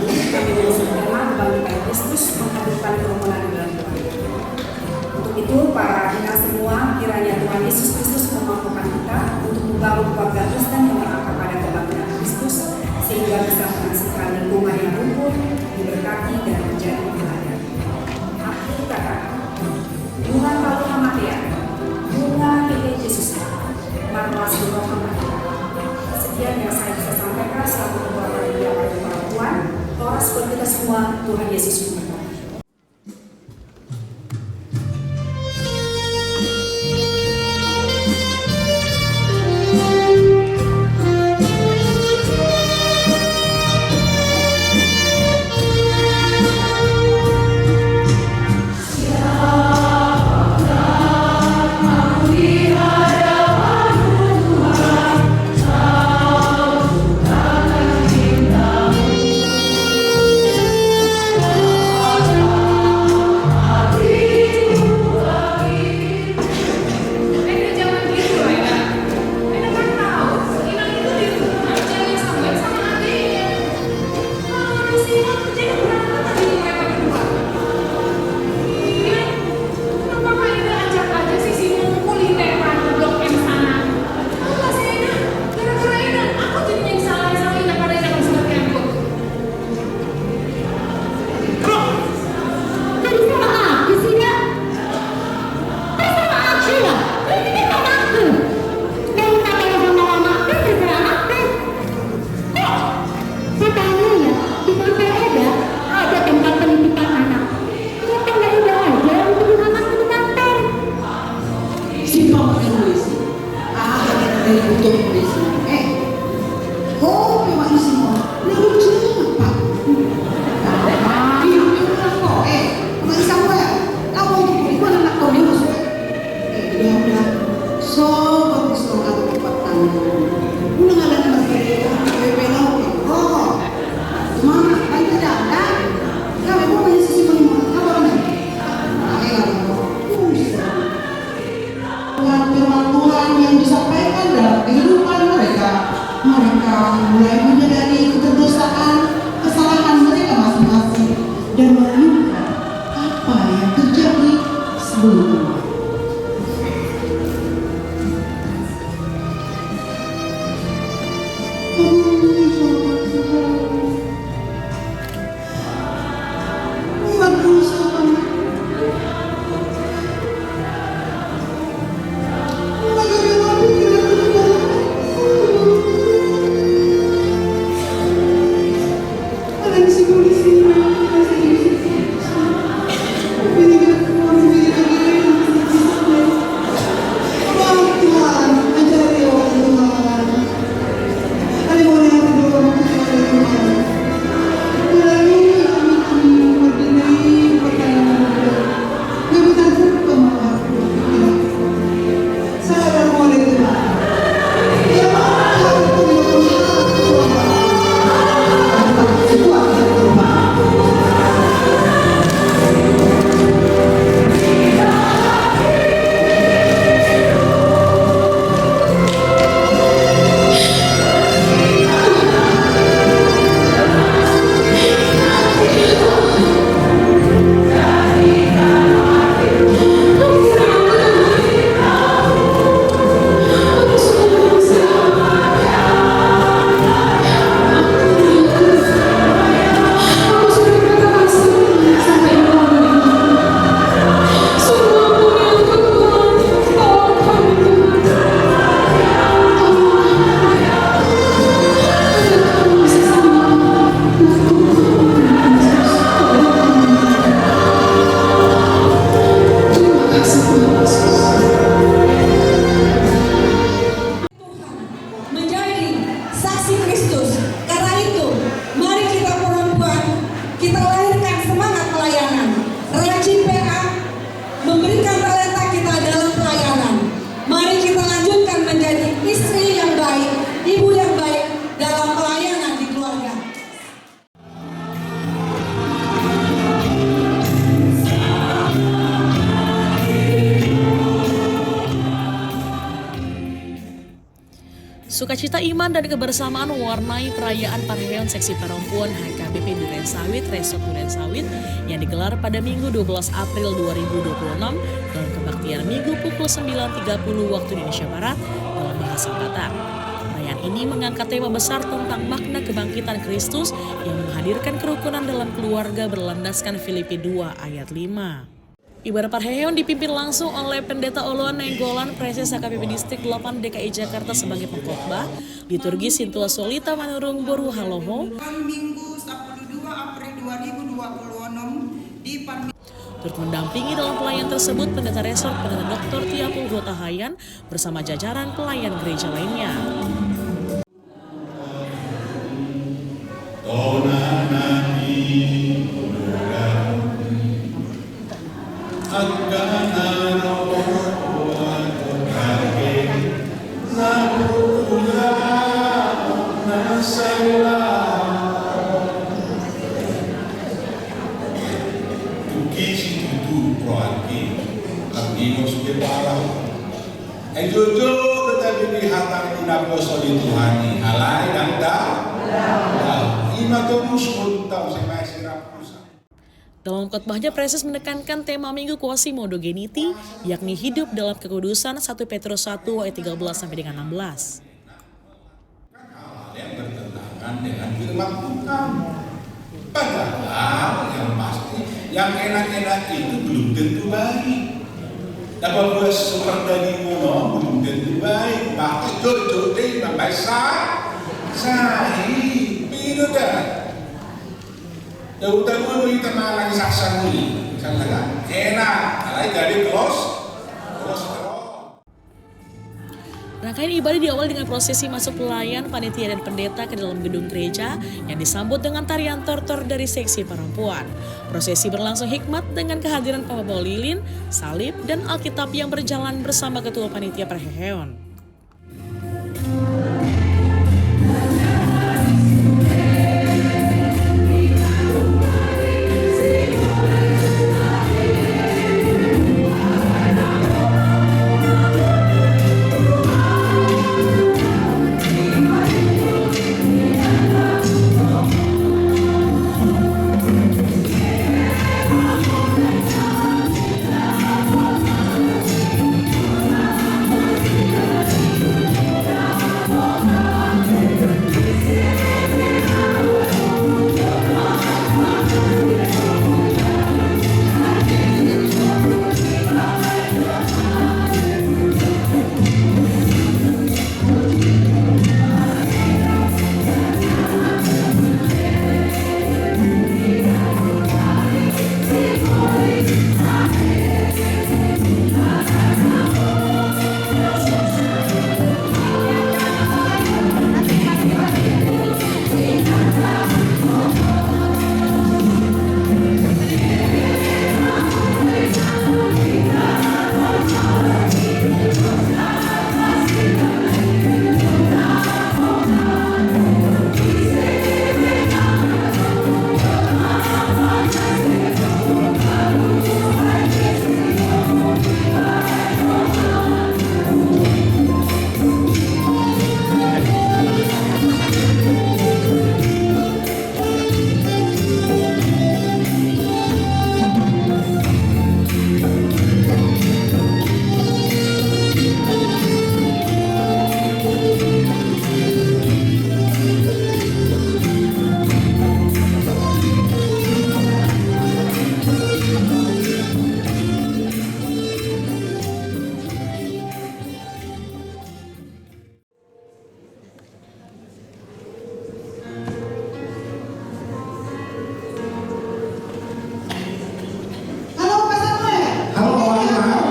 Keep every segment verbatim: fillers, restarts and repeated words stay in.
Kami mengusung tema kebangkitan Kristus menghadirkan kerumunan di dalam Tuhan. Untuk itu, para inang semua, kiranya Tuhan Yesus Kristus memampukan kita untuk membangun keluarga Kristen yang berakar pada kebangkitan Kristus, sehingga bisa menghasilkan lingkungan yang rukun, diberkati, dan menjadi teladan. Akhir kata, nunga palu hamatean, nunga hehe Jesus, marlas ni roha ma hita. Sekian yang saya bisa sampaikan selaku ketua panitia pertemuan Tuhan. Horas buat kita semua, Tuhan Yesus memberkati. Kenapa Ida ajak aja si Simon kulineran di Blok M sana? Tahu nggak sih, Ida? Gara-gara Ida, aku jadi nyesal, nyesal Ida karena Ida kasih latihan gol. Jadi sama aku sih, Ida. Terus sama aku lah. Terus ini sama aku. Dari kata yang sama-sama, terus terserah aku. Eh, katanya ya, di kantor Eda ada tempat penitipan anak. Kenapa nggak Eda aja yang titip anaknya di kantor? Simpang pakai polisi. Ah, pakai polisi. Eh, oh, pakai polisi mau. Nah, lucu apa? Iya, iya, kok. Eh, pakai sama ya. Kamu di mana nak kau di rumah? Eh, dia bilang, "Sobat Islam atau tempat tanya." Udah nggak ada tempat kerja, ya, bela, oke. Oh, mana? Kan tidak ada. Ya, memang banyak sisi menimang. Apa namanya? Ayo, ayo. Buset. Tuhan, firman Tuhan yang disampaikan dalam kehidupan mereka, mereka mulai menyadari kedosaan, kesalahan mereka masing-masing, dan melihat apa yang terjadi sebelumnya. Sukacita iman dan kebersamaan mewarnai perayaan parheheon Seksi Parompuan H K B P Duren Sawit, Resort Duren Sawit, yang digelar pada Minggu dua belas April dua ribu dua puluh enam dalam kebaktian Minggu pukul sembilan tiga puluh waktu Indonesia Barat dalam bahasa Batak. Perayaan ini mengangkat tema besar tentang makna kebangkitan Kristus yang menghadirkan kerukunan dalam keluarga berlandaskan Filipi dua ayat lima. Ibadah parheheon dipimpin langsung oleh Pendeta Oloan Nainggolan, Praeses H K B P Distrik delapan D K I Jakarta sebagai pengkhotbah, liturgi Sintua Soli Tamanurung boru Haloho. Minggu sepuluh dua April dua ribu dua puluh enam di Parmi- Turut mendampingi dalam pelayanan tersebut Pendeta Resort, Pendeta Doktor Tiapul Hutahayan, bersama jajaran pelayan gereja lainnya. Ai jotjot do tabi di hata ni naposo ni Tuhan i, alai ndang da, da, ima tomuskon tau semae sirapusa. Dalam khotbahnya, Praeses menekankan tema Minggu Quasimodogeniti, yakni hidup dalam kekudusan, satu Petrus satu ayat tiga belas sampai dengan enam belas. Hal-hal yang bertentangan dengan firman Tuhan. Padahal yang pasti, yang enak-enak itu belum tentu baik. Dapat buat seperti di gunung belum tentu baik. Bahkan jujur deh, mambaik sa-, sahih. Begitu dah. Daun-daun itu malah disaksa dulu. Misalnya kan, enak, alai jadi terus, terus, terus. Rangkaian ibadah diawali dengan prosesi masuk pelayan, panitia, dan pendeta ke dalam gedung gereja yang disambut dengan tarian tortor dari seksi perempuan. Prosesi berlangsung hikmat dengan kehadiran pembawa lilin, salib, dan Alkitab yang berjalan bersama ketua panitia perheheon. Halo, Pak Samuel. Halo, Pak Samuel.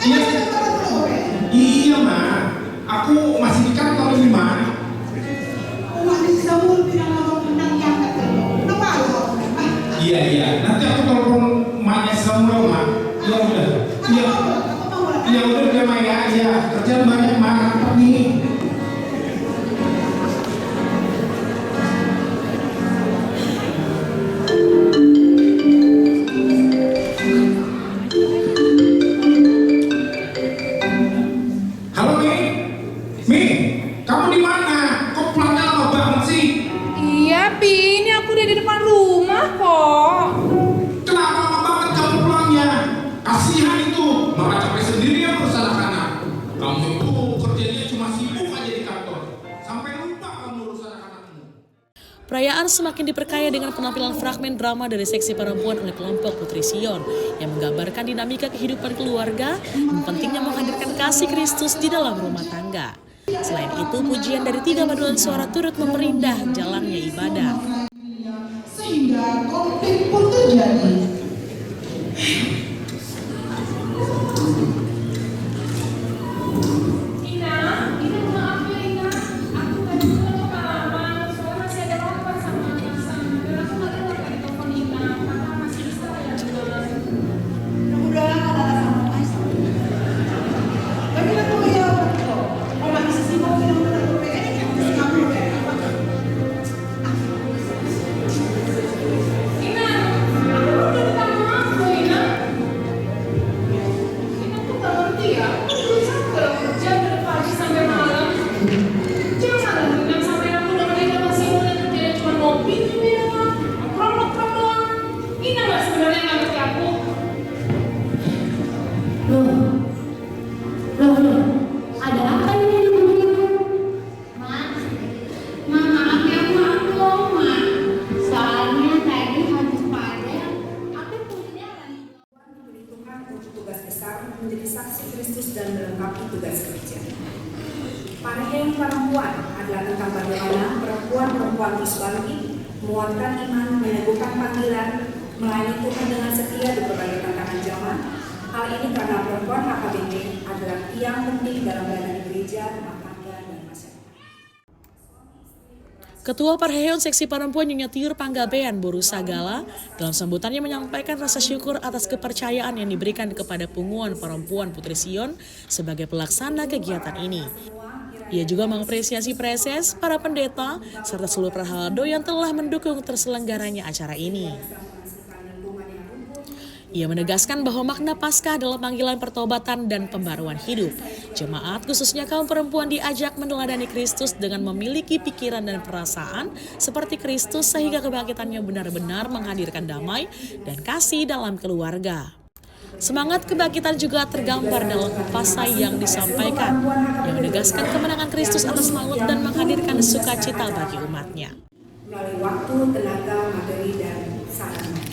Iya. Iya, Ma. Aku masih di kantor ini, Ma. Iya, iya. Nanti aku telepon emaknya Samuel, Ma. Ya udah. Iya. Ya udah, Ma, ya. Iya, kerjaan banyak, Ma. Mantap nih. Halo, Mi. Mi, kamu Acara semakin diperkaya dengan penampilan fragmen drama dari seksi perempuan oleh kelompok Putri Sion yang menggambarkan dinamika kehidupan keluarga dan pentingnya menghadirkan kasih Kristus di dalam rumah tangga. Selain itu, pujian dari tiga paduan suara turut memperindah jalannya ibadah. Sehingga konflik pun terjadi. Ina, Ina, maaf ya, Ina. Aku tadi kurang pengalaman, soalnya masih ada rapat sama atasan. Dan aku nggak tahu apa ditelepon Ina. Kakak masih bisa ya, Ina? Kamu udah lama nggak sama Mas? Bagi aku ya, kok. Kalau masih sibuk, Ina, udah aku pengen, kamu udah apa? Ina, aku udah minta maaf loh, Ina. Ina tuh gak ngerti ya, aku udah capek loh kerja dari pagi sampai malam. Jangan loh, Ina, sampai aku dengan Ina masih mulai kerjanya cuma ngopi, Ina, nongkrong, nongkrong doang. Ina nggak sebenarnya nggak ngerti aku. Loh, loh, loh, ada apa ini dengan Ina? Ma, Ma, maaf ya, Ma, aku lama. Soalnya tadi habis padat, aku punya lagi. Memilih Tuhan untuk tugas besar menjadi saksi Kristus dan melengkapi tugas gereja. Parheng Parempuan adalah tentang bagaimana perempuan-perempuan terus bangkit, menguatkan iman, meneguhkan panggilan, melayani Tuhan dengan setia di berbagai tantangan zaman. Hal ini karena perempuan H K B P adalah tiang penting dalam pelayanan gereja, rumah tangga, dan masyarakat. Ketua Parheheon Seksi Parempuan Nyonya Tiur Panggabean Boru Sagala dalam sambutannya menyampaikan rasa syukur atas kepercayaan yang diberikan kepada Punguan Perempuan Putri Sion sebagai pelaksana kegiatan ini. Ia juga mengapresiasi praeses, para pendeta, serta seluruh parhalado yang telah mendukung terselenggaranya acara ini. Ia menegaskan bahwa makna Paskah adalah panggilan pertobatan dan pembaruan hidup. Jemaat, khususnya kaum perempuan, diajak meneladani Kristus dengan memiliki pikiran dan perasaan seperti Kristus, sehingga kebangkitannya benar-benar menghadirkan damai dan kasih dalam keluarga. Semangat kebangkitan juga tergambar dalam upasan yang disampaikan, yang menegaskan kemenangan Kristus atas maut dan menghadirkan sukacita bagi umatnya. Melalui waktu, tenaga, materi, dan sarana.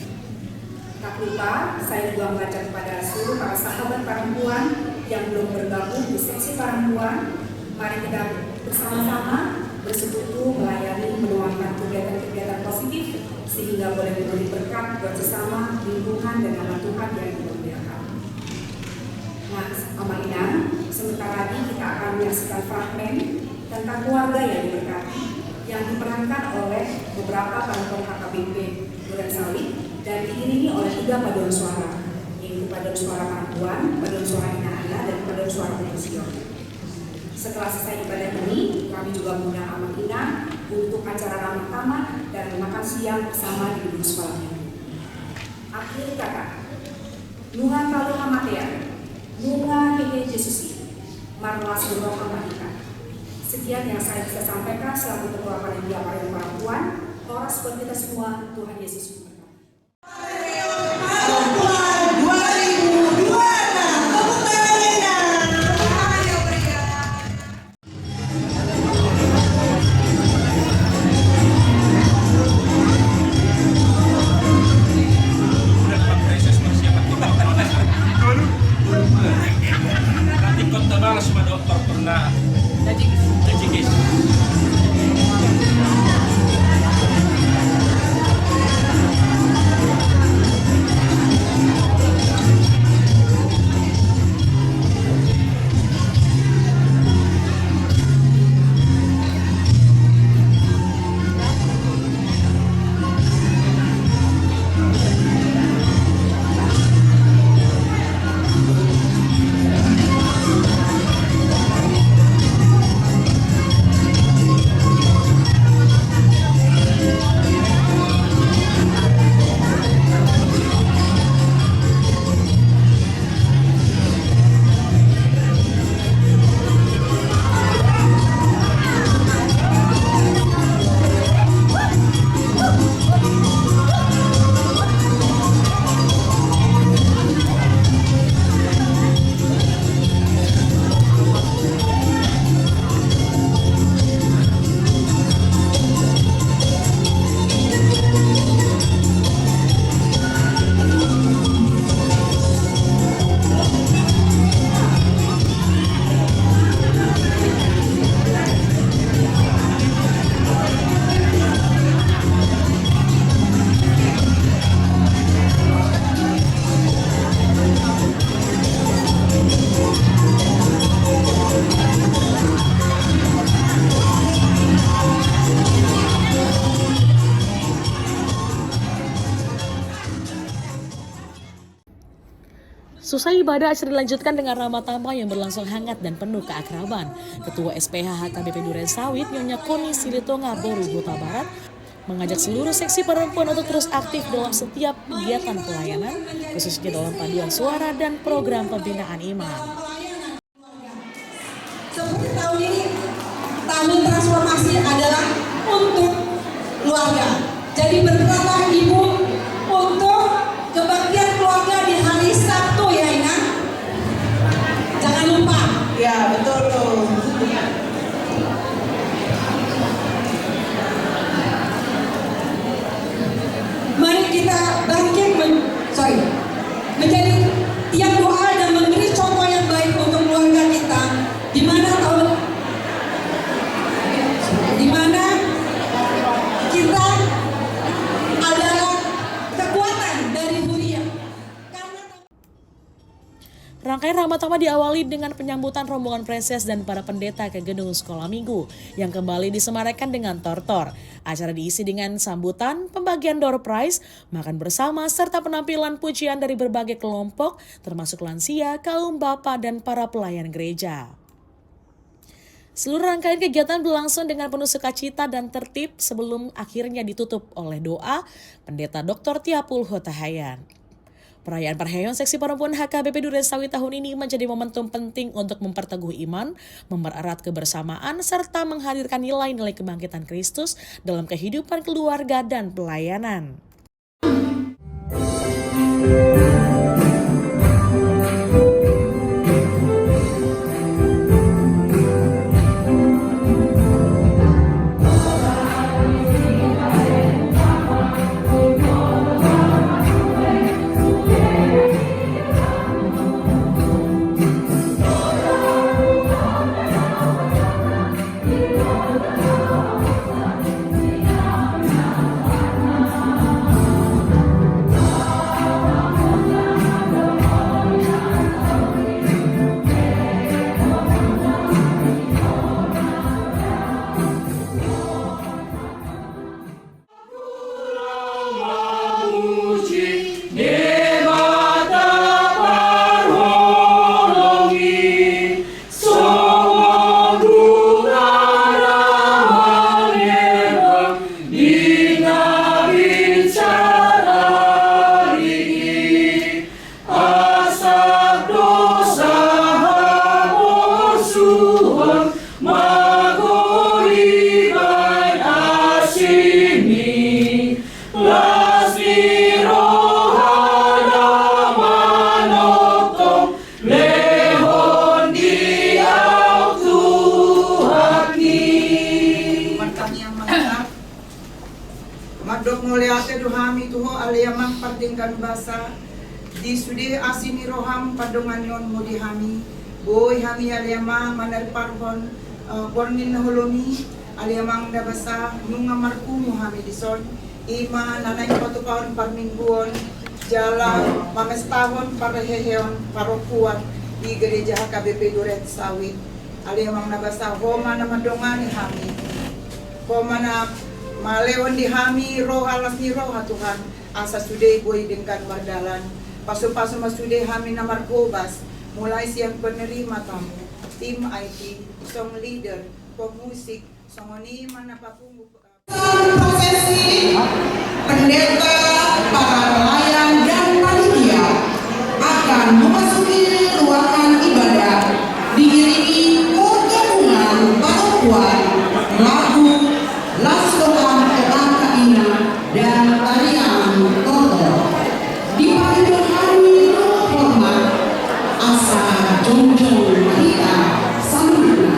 Tak lupa, saya juga mengajak kepada seluruh para sahabat perempuan yang belum bergabung di seksi perempuan, mari kita bersama-sama bersekutu, melayani, menuangkan kegiatan-kegiatan positif, sehingga boleh memberi berkat buat sesama, lingkungan, dan nama Tuhan yang dimuliakan. Nah, Ama Inang, sebentar lagi kita akan menyaksikan fragmen tentang keluarga yang diberkati, yang diperankan oleh beberapa perempuan H K B P Duren Sawit dan diiringi oleh tiga paduan suara, yaitu paduan suara perempuan, paduan suara Ina Ana, dan paduan suara Putri Sion. Setelah selesai ibadah ini, kami juga mengundang Ama Inang untuk acara ramah tamah dan makan siang bersama di gedung sekolah minggu. Akhir kata, nunga talu hamatean, nunga hehe Jesus i, marlas ni roha ma hita. Sekian yang saya bisa sampaikan selaku Ketua Panitia Parheng Parempuan. Horas buat kita semua, Tuhan Yesus memberkati. Perempuan dua ribu dua puluh enam, tepuk tangan yang meriah. Seusai ibadah, acara dilanjutkan dengan ramah tamah yang berlangsung hangat dan penuh keakraban. Ketua S P H H K B P Duren Sawit, Nyonya Koni Silitonga, boru Huta Barat, mengajak seluruh seksi perempuan untuk terus aktif dalam setiap kegiatan pelayanan, khususnya dalam paduan suara dan program pembinaan iman. Seperti tahun ini, tahun transformasi adalah untuk keluarga. Jadi, berperanlah ibu untuk kebaktian keluarga di hari Sabtu, ya, Inang. Jangan lupa. Ya, betul tuh. Mari kita bangkit men-, sorry, menjadi tiang doa dan memberi contoh yang baik untuk keluarga kita, di mana tahun, di mana kita adalah kekuatan dari Huria. Karena Rangkaian ramah tamah diawali dengan penyambutan rombongan preses dan para pendeta ke gedung sekolah minggu yang kembali disemarakan dengan tortor. Acara diisi dengan sambutan, pembagian door prize, makan bersama, serta penampilan pujian dari berbagai kelompok, termasuk lansia, kaum bapa, dan para pelayan gereja. Seluruh rangkaian kegiatan berlangsung dengan penuh sukacita dan tertib sebelum akhirnya ditutup oleh doa Pendeta Doktor Tiapul Hutahayan. Perayaan Parheon Seksi Perempuan H K B P Duren Sawit tahun ini menjadi momentum penting untuk memperteguh iman, mempererat kebersamaan, serta menghadirkan nilai-nilai kebangkitan Kristus dalam kehidupan keluarga dan pelayanan. Asap dosa haporsuhon magoli baen asing ni, las ni roha na manongtong, lehon di ahu Tuhan i. Martangiang ma hita. Mandok mauliate do hami tu Ho ale Amang pardenggan basa, di sude asi ni roham pandonganionmu di hami, boi hami ale Amang manarparhon, eh, borngin na holom i, ale Amang na basa, nunga marpungu hami dison, i ma na naeng patupahon parmingguon, jala mamestahon parheheon parompuan di gereja H K B P Duren Sawit. Ale Amang na basa, Ho ma na mandongani hami. Ho ma na malehon di hami roha, las ni roha Tuhan, asa sude i boi denggan mardalan. Pasupasu ma sude hami na marhobas, mulai sian penerima tamu, tim I T, song leader, pemusik, songon i ma na papungu. Prosesi, pendeta, para pelayan, dan panitia akan memasuki ruangan ibadah, diiringi pergabungan parompuan, lagu, las roha P K K I na, dan tarian tortor. Dipangido hami hormat, asa jongjong ma hita saluhutna.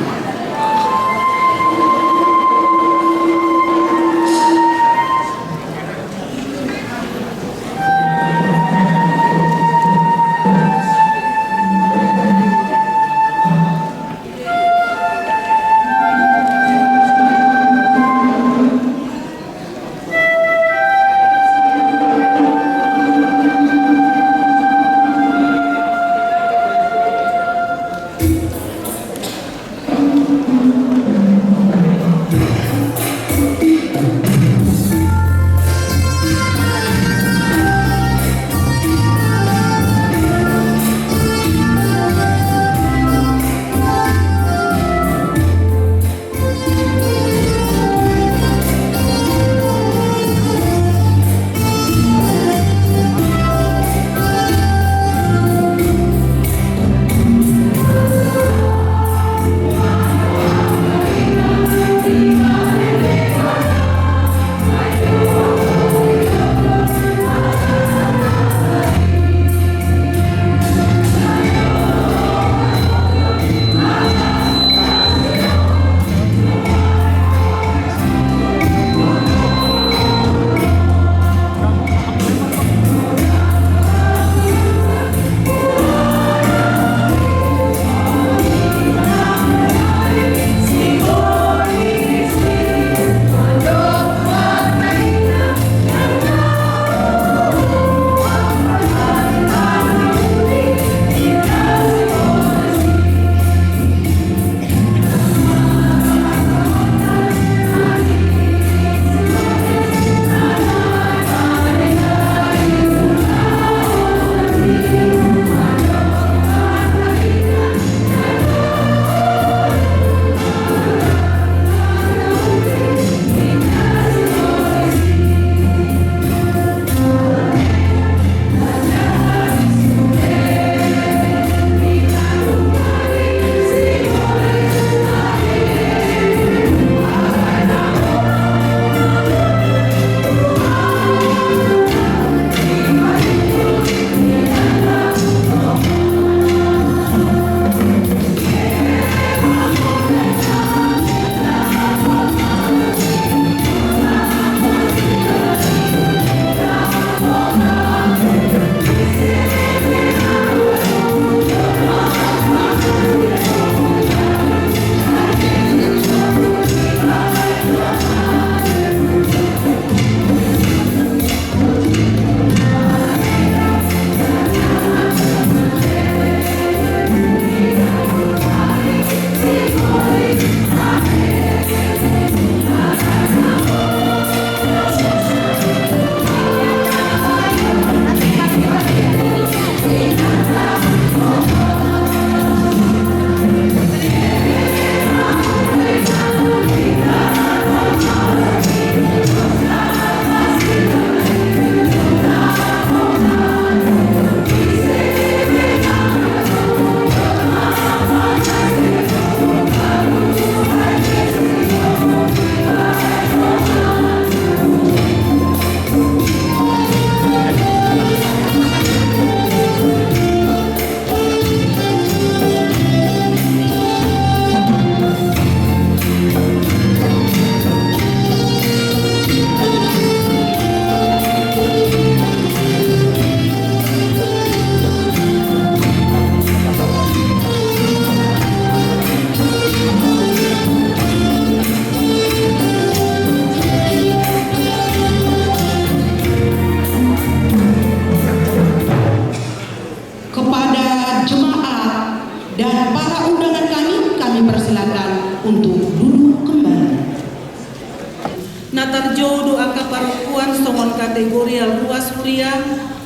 Gregorian ruas huria,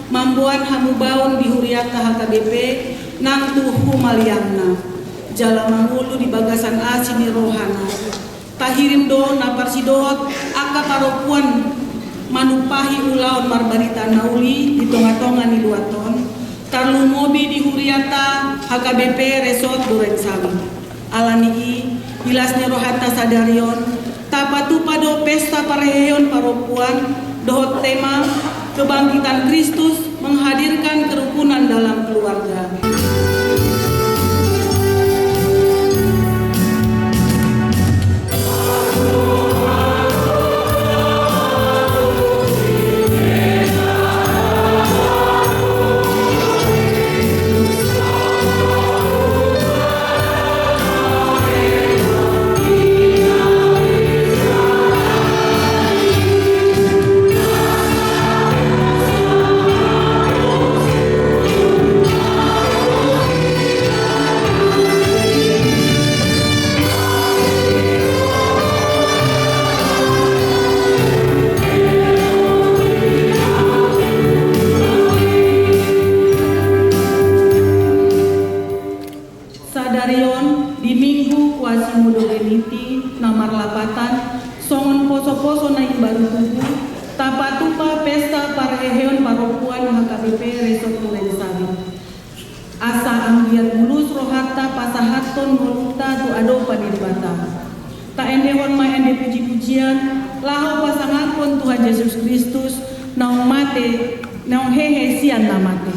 mamboan hamubaon di hurianta H K B P nang tu humaliangna, jala mangolu di bagasan asi ni rohana. Tahirim do na parsidohot angka parompuan manumpahi ulaon marbarita na uli di tonga-tonga ni luat on, tarlumobi di hurianta H K B P Resort Durensawit. Ala ni i, di las ni rohanta sadari on, tapatupa do pesta parheheon parompuan dohot tema Kebangkitan Kristus menghadirkan kerukunan dalam keluarga. Sadari on di Minggu Quasimodogeniti na marlapatan songon poso-poso na imbaru tubu, tapatupa pesta parheheon parompuan H K B P Resort Durensawit. Asa anggiat mulus rohanta pasahathon ngolunta tu adopan ni Debata. Taendehon ma ende puji-pujian laho pasangaphon Tuhan Jesus Kristus naung mate, naung hehe sian na mate.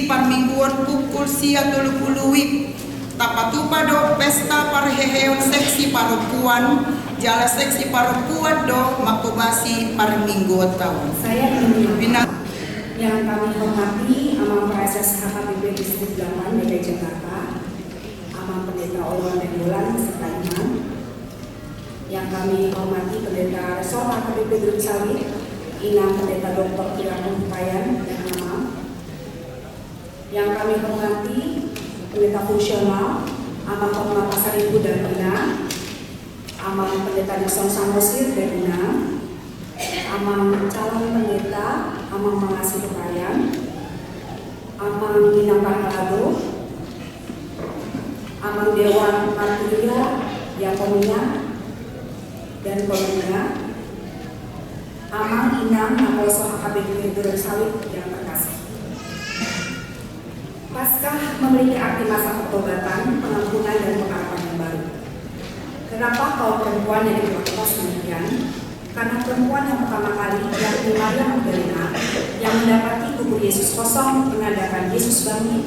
Parmingguon pukul sia tolu pulu WIB. Tapatupa do pesta parheheon seksi parompuan, jala seksi parompuan do manghobasi parmingguonta on. Saya ingin menyapa yang kami hormati Amang Praeses H K B P Distrik delapan D K I Jakarta, Amang Pendeta Oloan Nainggolan beserta Inang. Yang kami hormati Pendeta Resort H K B P Durensawit, Inang Pendeta Doktor Ira Kumpayan dan Amang. Yang kami hormati Pendeta Fungsional, Amang Hotma Pasaribu dan Inang, Amang Pendeta Nixon Samosir dan Inang, Amang Calon Pendeta, Amang Mangasi Hupayan, Amang Inang Pangalado, Amang Dewan Marturia, Diakonia, dan Koinonia, Amang Inang Naposo H K B P Durensawit yang terkasih. Paskah memiliki arti masa pertobatan, pengampunan, dan pengharapan yang baru. Kenapa kaum perempuan yang diperlakukan demikian? Karena perempuan yang pertama kali, yakni Maria Magdalena, yang mendapati kubur Yesus kosong, menandakan Yesus bangkit.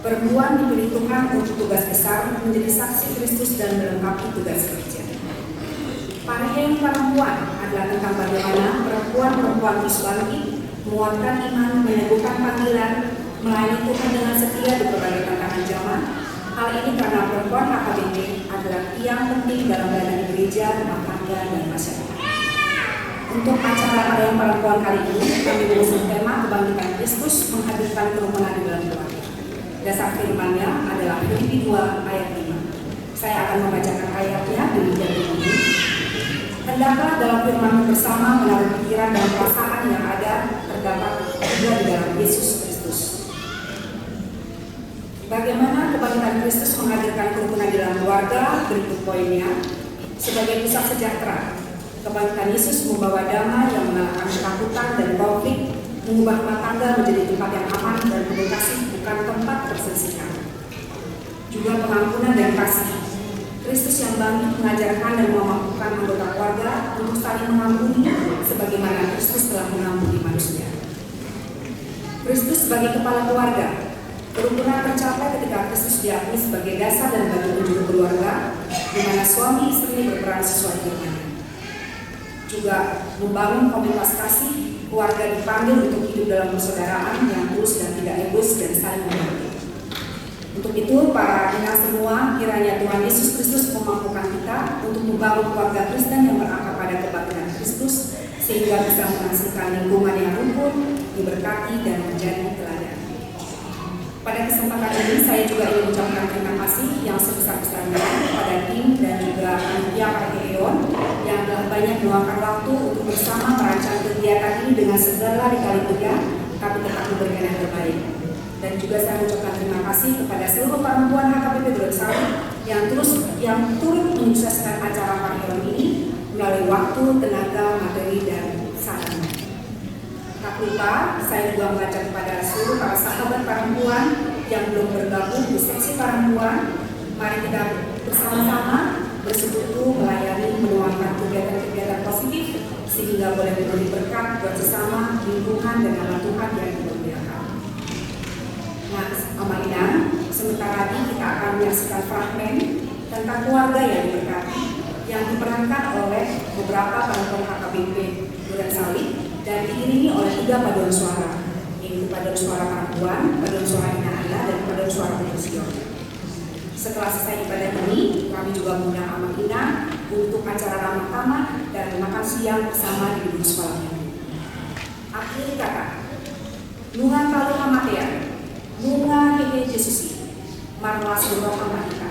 Perempuan dipilih Tuhan untuk tugas besar menjadi saksi Kristus dan melengkapi tugas gereja. Parheheon parompuan adalah tentang bagaimana perempuan-perempuan terus bangkit, menguatkan iman, meneguhkan panggilan, melayani Tuhan dengan setia di berbagai tantangan zaman. Hal ini karena perempuan H K B P adalah tiang penting dalam pelayanan gereja, rumah tangga, dan masyarakat. Untuk acara Parheheon Parompuan kali ini, kami mengusung tema Kebangkitan Kristus Menghadirkan Kerukunan di Dalam Keluarga. Dasar firman-Nya adalah Filipi dua ayat lima. Saya akan membacakan ayatnya demikian berbunyi, "Hendaklah dalam firman bersama menaruh pikiran dan perasaan yang ada terdapat juga di dalam Yesus Kristus." Bagaimana kebangkitan Kristus menghadirkan kerukunan di dalam keluarga? Berikut poinnya. Sebagai pusat sejahtera, kebangkitan Yesus membawa damai yang mengalahkan ketakutan dan konflik, mengubah rumah tangga menjadi tempat yang aman dan penuh kasih, bukan tempat perselisihan. Juga pengampunan dan kasih. Kristus yang bangkit mengajarkan dan memampukan anggota keluarga untuk saling mengampuni sebagaimana Kristus telah mengampuni manusia. Kristus sebagai kepala keluarga. Kerukunan tercapai ketika Kristus diakui sebagai dasar dan batu penjuru keluarga, di mana suami istri berperan sesuai firman-Nya. Juga membangun komunitas kasih, keluarga dipanggil untuk hidup dalam persaudaraan yang tulus dan tidak egois dan saling membantu. Untuk itu, para inang semua, kiranya Tuhan Yesus Kristus memampukan kita untuk membangun keluarga Kristen yang berakar pada kebaktian Kristus, sehingga bisa menghasilkan lingkungan yang rukun, diberkati, dan menjadi teladan. Pada kesempatan ini, saya juga ingin mengucapkan terima kasih yang sebesar-besarnya kepada tim dan juga panitia Parheheon yang telah banyak meluangkan waktu untuk bersama merancang kegiatan ini dengan segala lika-likunya, tapi tetap memberikan yang terbaik. Dan juga saya mengucapkan terima kasih kepada seluruh parompuan H K B P Durensawit yang terus, yang turut menyukseskan acara Parheheon ini melalui waktu, tenaga, materi, dan sarana. Tak lupa, saya juga mengajak kepada seluruh para sahabat parompuan yang belum bergabung di seksi parompuan, mari kita bersama-sama bersekutu, melayani, menuangkan kegiatan-kegiatan positif, sehingga boleh menjadi berkat buat sesama, lingkungan, dan nama Tuhan yang dimuliakan. Nah, Amang Inang, sebentar lagi kita akan menyaksikan fragmen tentang keluarga yang diberkati, yang diperankan oleh beberapa parompuan H K B P Durensawit dan diiringi oleh tiga paduan suara, yaitu paduan suara parompuan, paduan suara Inang Ella, dan paduan suara Putu Sion. Setelah selesai ibadah ini, kami juga mengundang Amang Inang untuk acara ramah tamah dan makan siang bersama di gedung sekolah minggu. Akhir kata, nunga talu hamatean, nunga hehe Jesus i, marlas ni roha ma hita.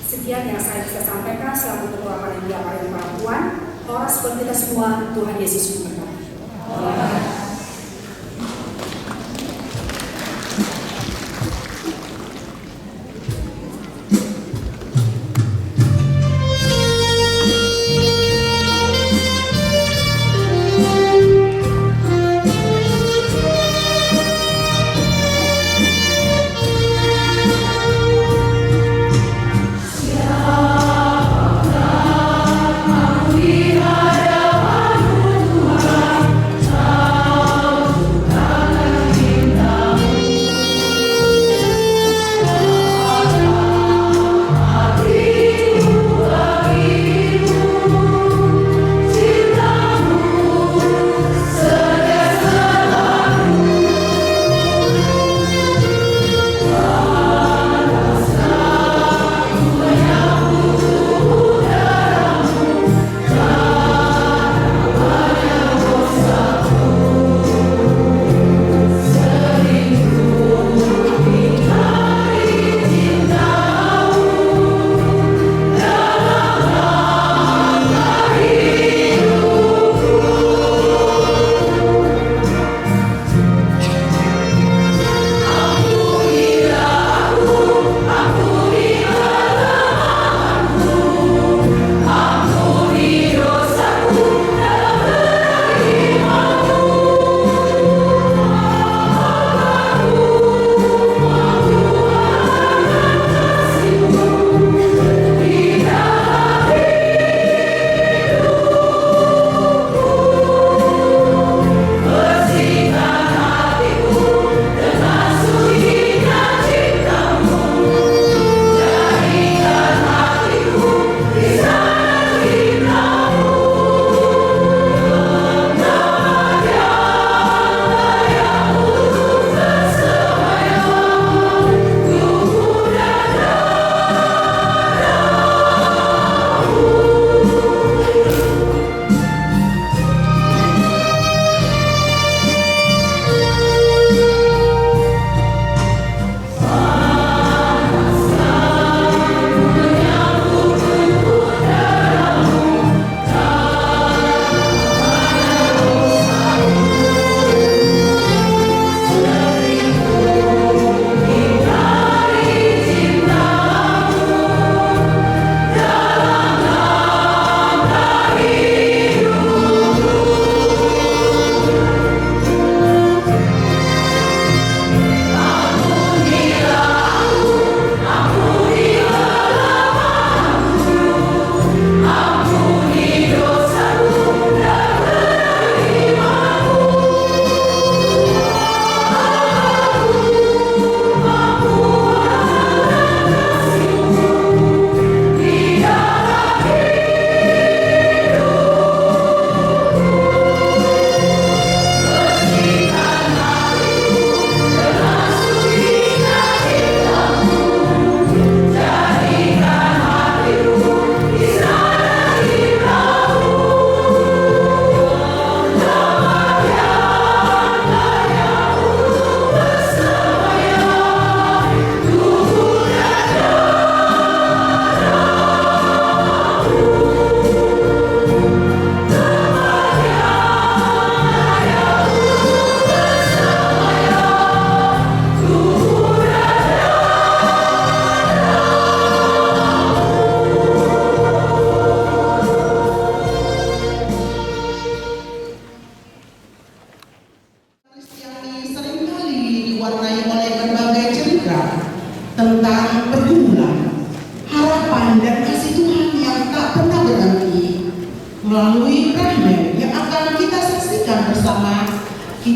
Sekian yang saya bisa sampaikan selaku Ketua Panitia Parheheon Parompuan. Horas buat kita semua, Tuhan Yesus memberkati.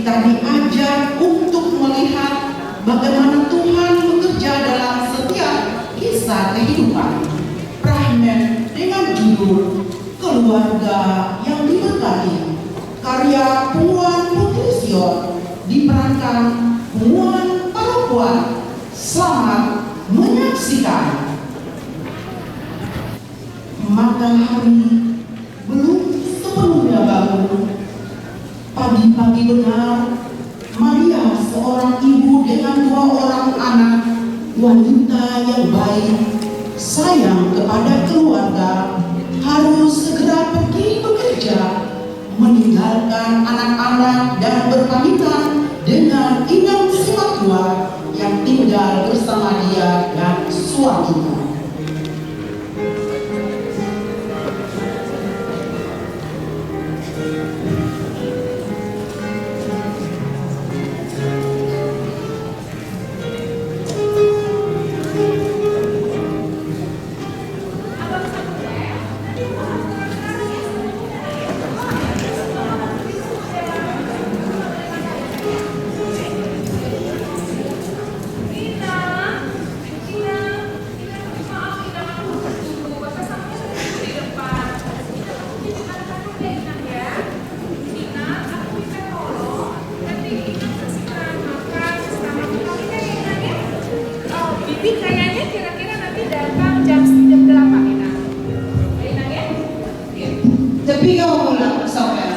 Kita diajak untuk melihat bagaimana Tuhan bekerja dalam setiap kisah kehidupan. Fragmen dengan judul Keluarga yang Diberkati, karya Puan Putri Sion, diperankan Puan Paropuan. Selamat menyaksikan. Matahari belum sepenuhnya bangun. Pagi-pagi benar, Maria, seorang ibu dengan dua orang anak, wanita yang baik, sayang kepada keluarga, harus segera pergi bekerja, meninggalkan anak-anak dan berpamitan dengan inang si mertua yang tinggal bersama dia dan suaminya. Bibi kayaknya kira-kira nanti datang jam, jam delapan ya, Nak? Ya, Inang, ya? Tapi kau pulang sampai.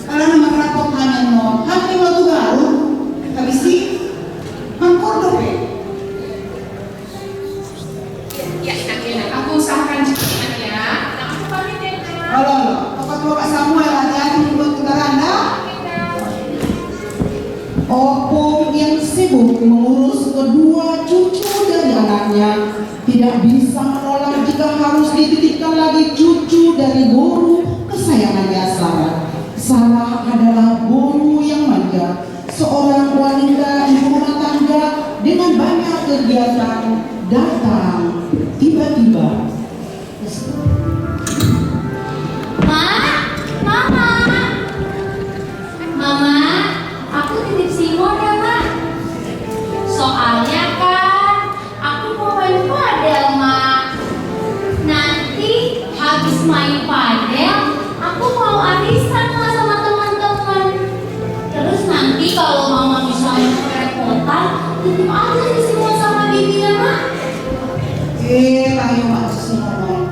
Ala na marlapok hami on, hami ma tu Garut, habis i mangkordo pe. Ya, ya, Inang, ya. Aku usahakan cepat, Inang, ya. Nah, aku pamit ya, Inang. Halo, halo. Bapak tua Pak Samuel, hati-hati di buat kendaraan, dah. Oke, Inang. Opung yang sibuk mengurus kedua cucu dari anaknya tidak bisa menolak jika harus dititipkan lagi cucu dari boru kesayangannya, Sarah. Sarah adalah boru yang manja, seorang wanita ibu rumah tangga dengan banyak kegiatan datang tiba-tiba. Mak, Mama, Mama, aku titip Simon ya, Mak. Soalnya kan aku mau main padel, Mak. Nanti habis main padel, aku mau arisan, Mak, sama teman-teman. Terus nanti kalau Mama misalnya kerepotan, titip aja si Simon sama Bibi ya, Mak. Eh, ayo, Mak, si Simon.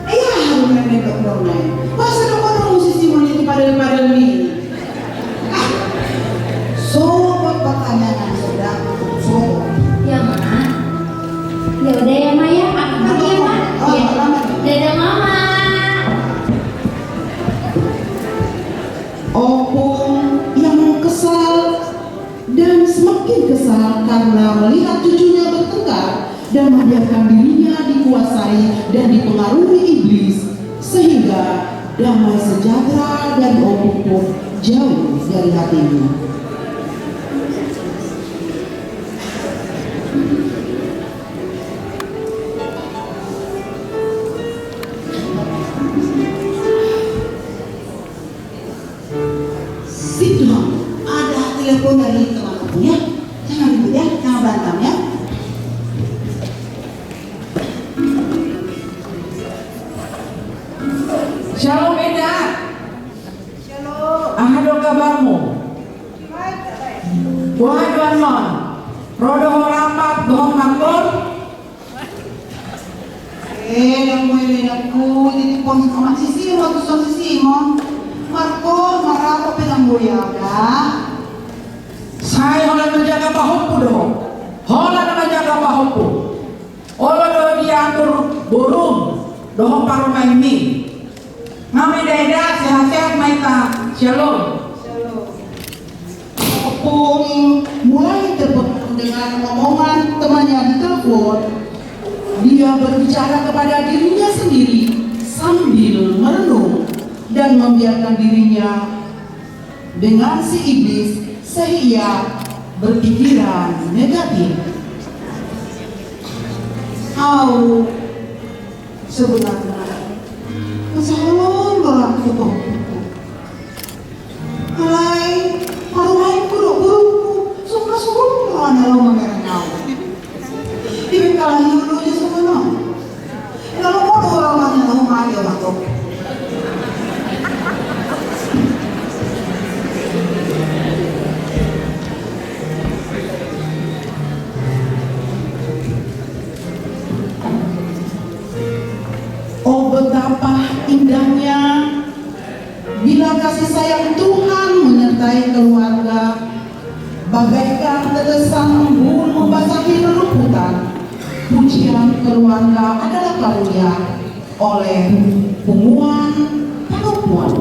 Ayo, aku main dok dong, Mak. Masa dok dong si Simon itu padel-padel ni? Sobat pertanyaan sedang sobat. Ya, Mak. Ya udah ya, Mak, ya. Aku pergi ya, Mak. Oh, ya. Dadah, Mama. Opung yang kesal dan semakin kesal karena melihat cucunya bertengkar dan membiarkan dirinya dikuasai dan dipengaruhi iblis, sehingga damai sejahtera dari Opung pun jauh dari hatinya. Situ, ada telepon dari teman aku ya. Jangan ribut ya, jangan berantem ya. Shalom, Eda. Shalom. Aha do kabarmu? Baik, baik. Boha do annon? Ro do ho rap dohot Markon? Eh, dang boi, inangku, titipon ma si Simon, tuson si Simon. Markon, marap pe dang boi au da. Sai holan manjaga pahompu do. Holan manjaga pahompu. Olo do diatur borum dohot parumaenmi. Nga ma, Eda, sehat-sehat ma hita. Shalom. Shalom. Opung mulai terpengaruh dengan omongan temannya di telepon. Dia berbicara kepada dirinya sendiri sambil merenung dan membiarkan dirinya dengan si iblis sehingga berpikiran negatif. Au sebenarna, kesalahan orang tua. Bila kasih sayang Tuhan menyertai keluarga, bagaikan tetesan embun membasahi rerumputan, pujian keluarga adalah karunia oleh Punguan Panompuan.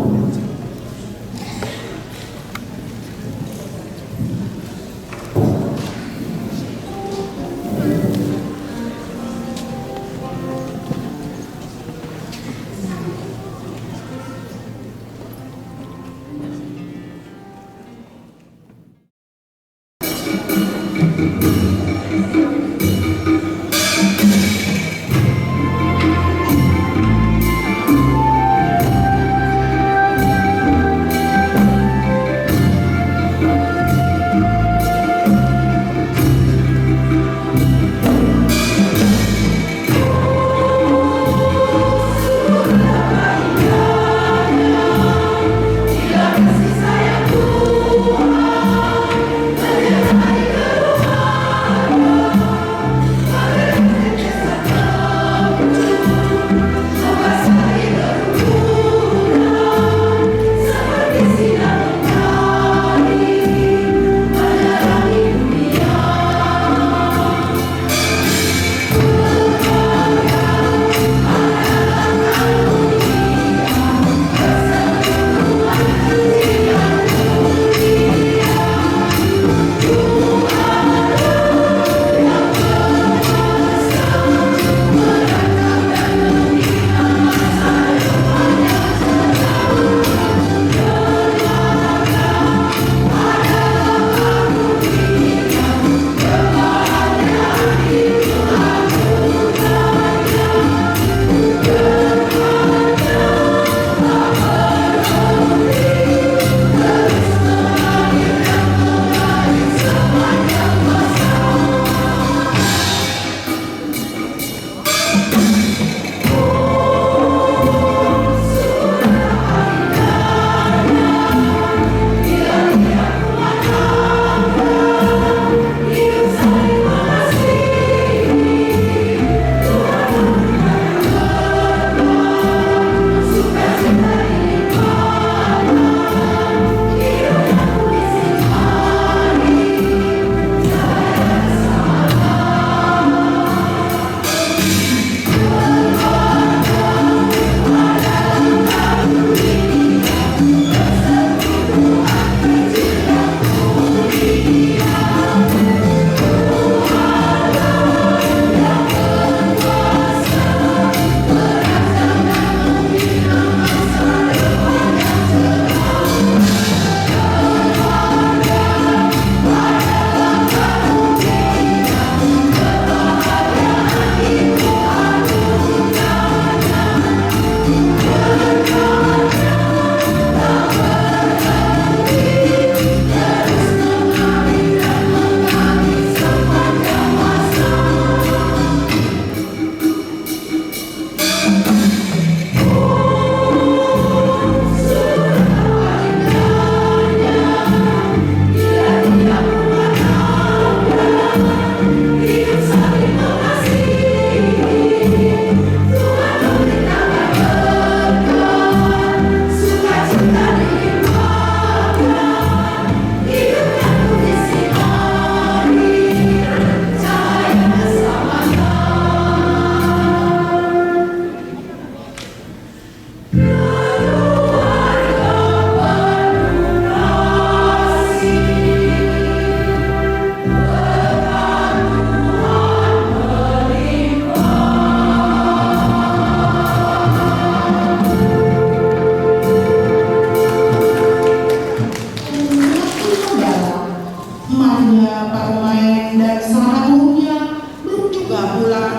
Matinya para pemain dan sanak burungnya belum juga pulang,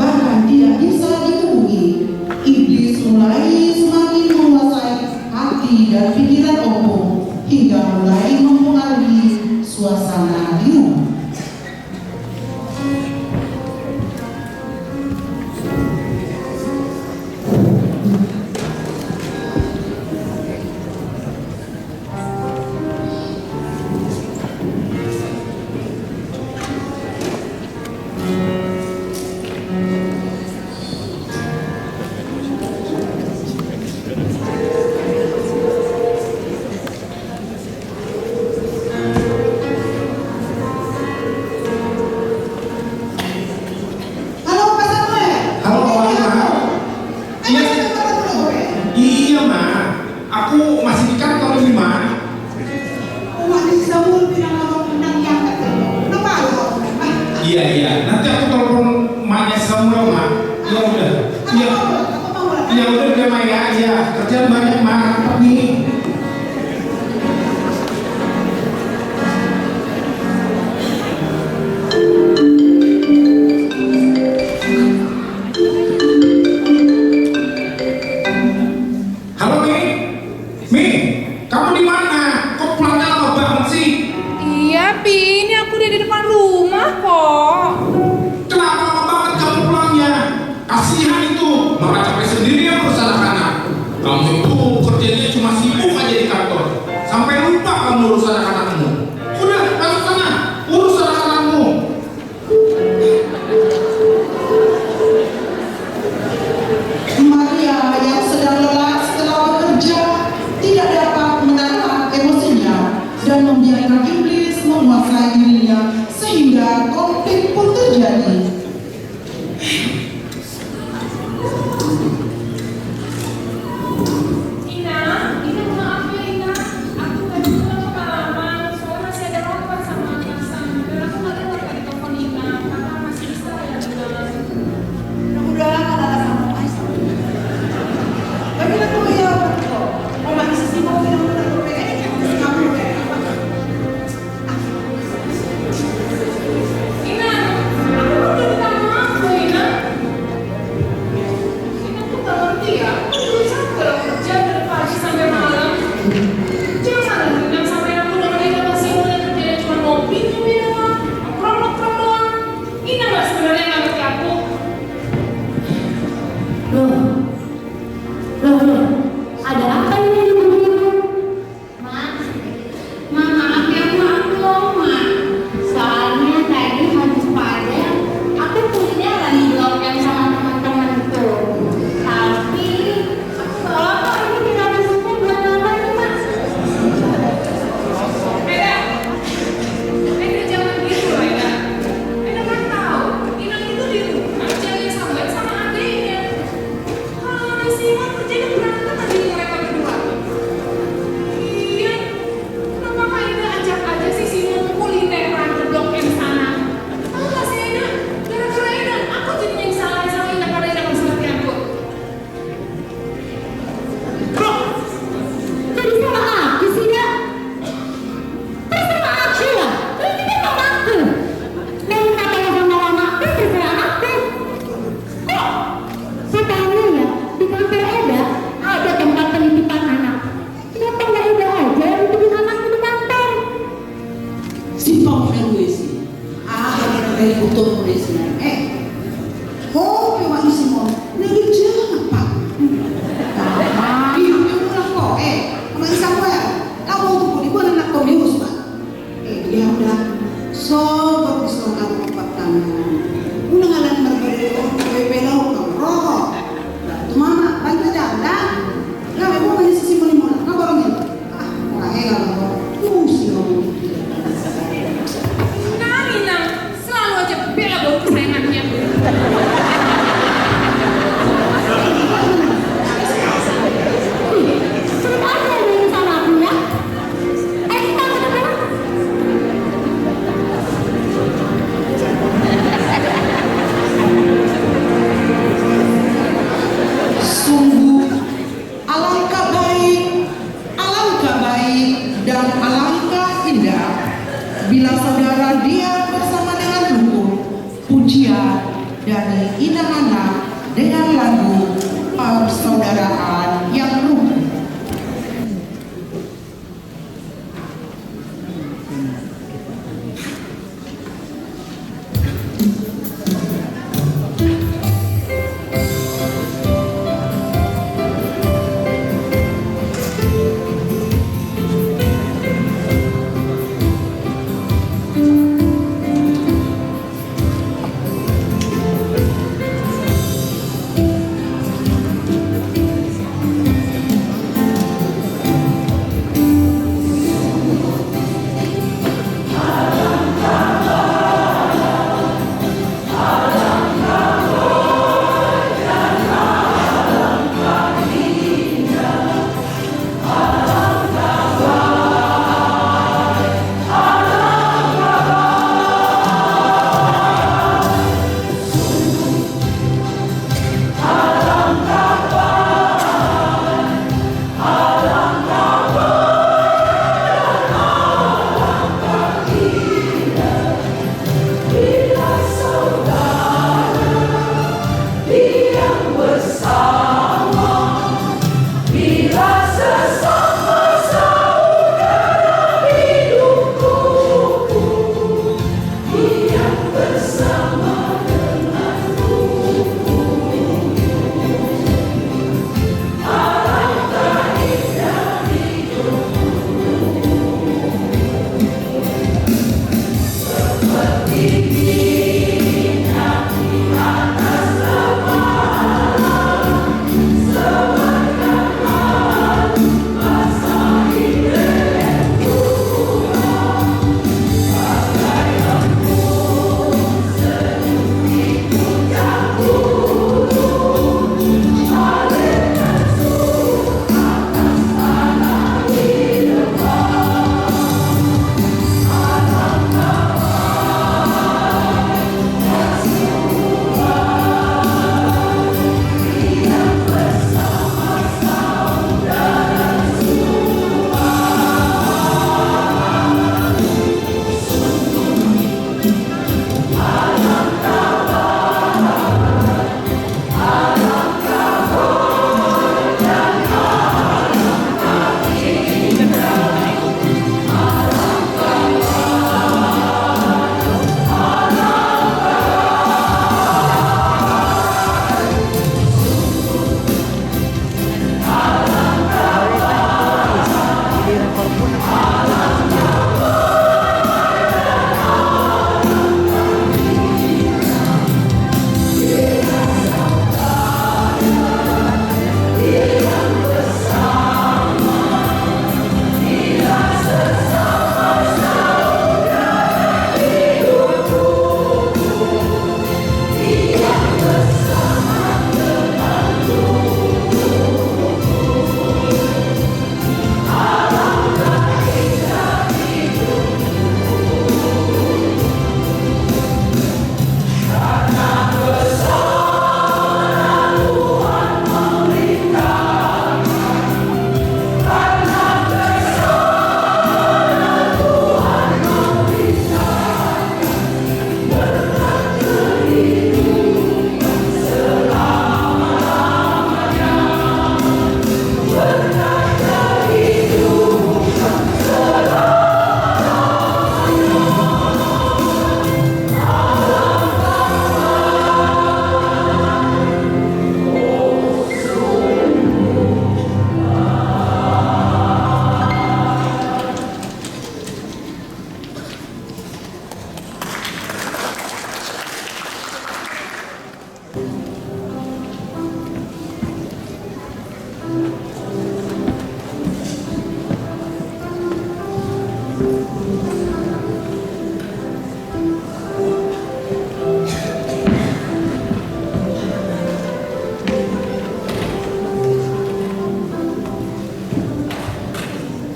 bahkan tidak bisa dihubungi. Iblis mulai semakin menguasai hati dan pikiran Ompung hingga mulai mempengaruhi suasana di rumah. Di kantor ini, Ma. Iya, iya. Nanti aku telepon emaknya si Samuel, Ma. Ya udah. Iya. Ya udah, Ma, ya. Iya, kerjaan banyak, Ma. Rapat nih. Halo, Mi. Mi, kamu di mana? Kok pulangnya lama banget sih? Iya, Pi, ini aku udah di depan rumah kok. Kenapa lama banget kamu pulangnya? Kasihan itu, Mama capek sendirian ngurus anak-anak. Kamu itu kerjanya cuma sibuk aja di kantor. Sampai lupa kamu urus anak-anakmu. Udah, masuk sana, urus anak-anakmu. Maria yang sedang lelah setelah bekerja tidak dapat menahan emosinya dan membiarkan iblis menguasai dirinya sehingga konflik pun terjadi. Ina, Ina, maaf ya, Ina. Aku tadi pulang kemalaman, soalnya masih ada rapat sama atasan. Dan aku nggak dengar tadi telepon Ina, karena masih istirahat, Ina. Udah, udah, nggak ada sama. Tapi aku ya, oh, masih sibuk, Ina, udah, udah, udah, udah, udah. Ina, aku kan udah minta maaf loh, Ina. Ina tuh gak ngerti ya, aku tuh capek loh kerja dari pagi sampai malam. Jangan, Ina, sampai aku dengan Ina masih mulai kerjanya cuma ngopi, ngopi doang, nongkrong, nongkrong doang. Ina nggak sebenarnya nggak ngerti aku. Loh, loh, loh, ada apa ini di rumah? Ma, Ma, maaf ya, Ma, aku lama. Soalnya tadi habis padat, aku kulineran di Blok M sama teman-temanku. Tapi aku bawa kok ini tiramisunnya buat Mama nih, Ma. Eda, Eda, jangan gitu loh, Eda. Eda kan tahu, Inang itu di rumah jadi sambat sama adiknya. Kalau nggak ada si Iwan, kerjanya berantakan di mereka berdua. Iya, kenapa nggak Eda ajak aja si Simon kulineran ke Blok M sana? Tahu nggak sih, Eda? Gara-gara Eda, aku jadi yang salah, salah Eda karena Eda nggak bisa latihan, Bu. Loh, jadi salah aku sih, Eda? Terus sama aku ya? Terus kita sama aku. Yang katanya sama lama aku, terserah aku. Kok? Katanya ya, di kantor Eda ada tempat penitipan anak. Kenapa nggak Eda aja yang nitipin anaknya di kantor? Simpang gue sih. Ah, dari butuh gue sih. Eh, ho, memang isi mau. Ini gue jangan apa. Ini gue ulang kok. Eh, sama Samuel. Kamu tuh di mana nak kau mius, Pak? Eh, dia udah sobat di sekolah empat tangan. Udah ngalan mergulio, bebelo, roho. Nah, tu mama, bantu janda. Nah, ibu mana sisi mau lima, nah, borong ini. Ah, wah, heran, loh. Pusing, loh. Nang, Inang. Selalu aja bela bau kesayangannya. Ih, sebenarnya ada yang sama aku ya. Eh, kita mau ke mana? Sungguh alangkah baik, alangkah baik dan alangkah indah bila saudara diam bersama dengan rukun, pujian dari inang anak dengan lagu persaudaraan yang rukun.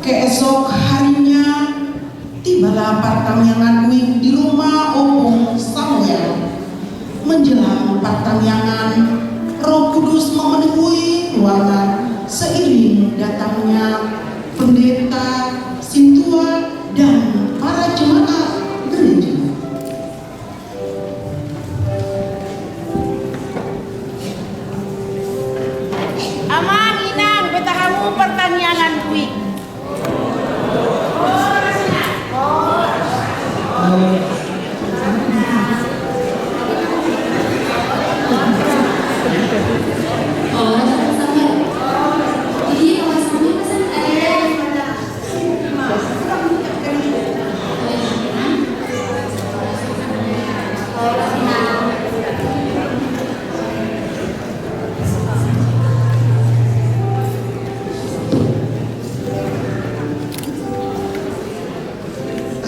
Keesok harinya, tibalah partangiangan uik di rumah Ompung Samuel. Menjelang partangiangan, Roh Kudus memenuhi ruangan seiring datangnya pendeta, sintua, dan para jemaat gereja. Amang, inang, beta hamu partangiangan uik.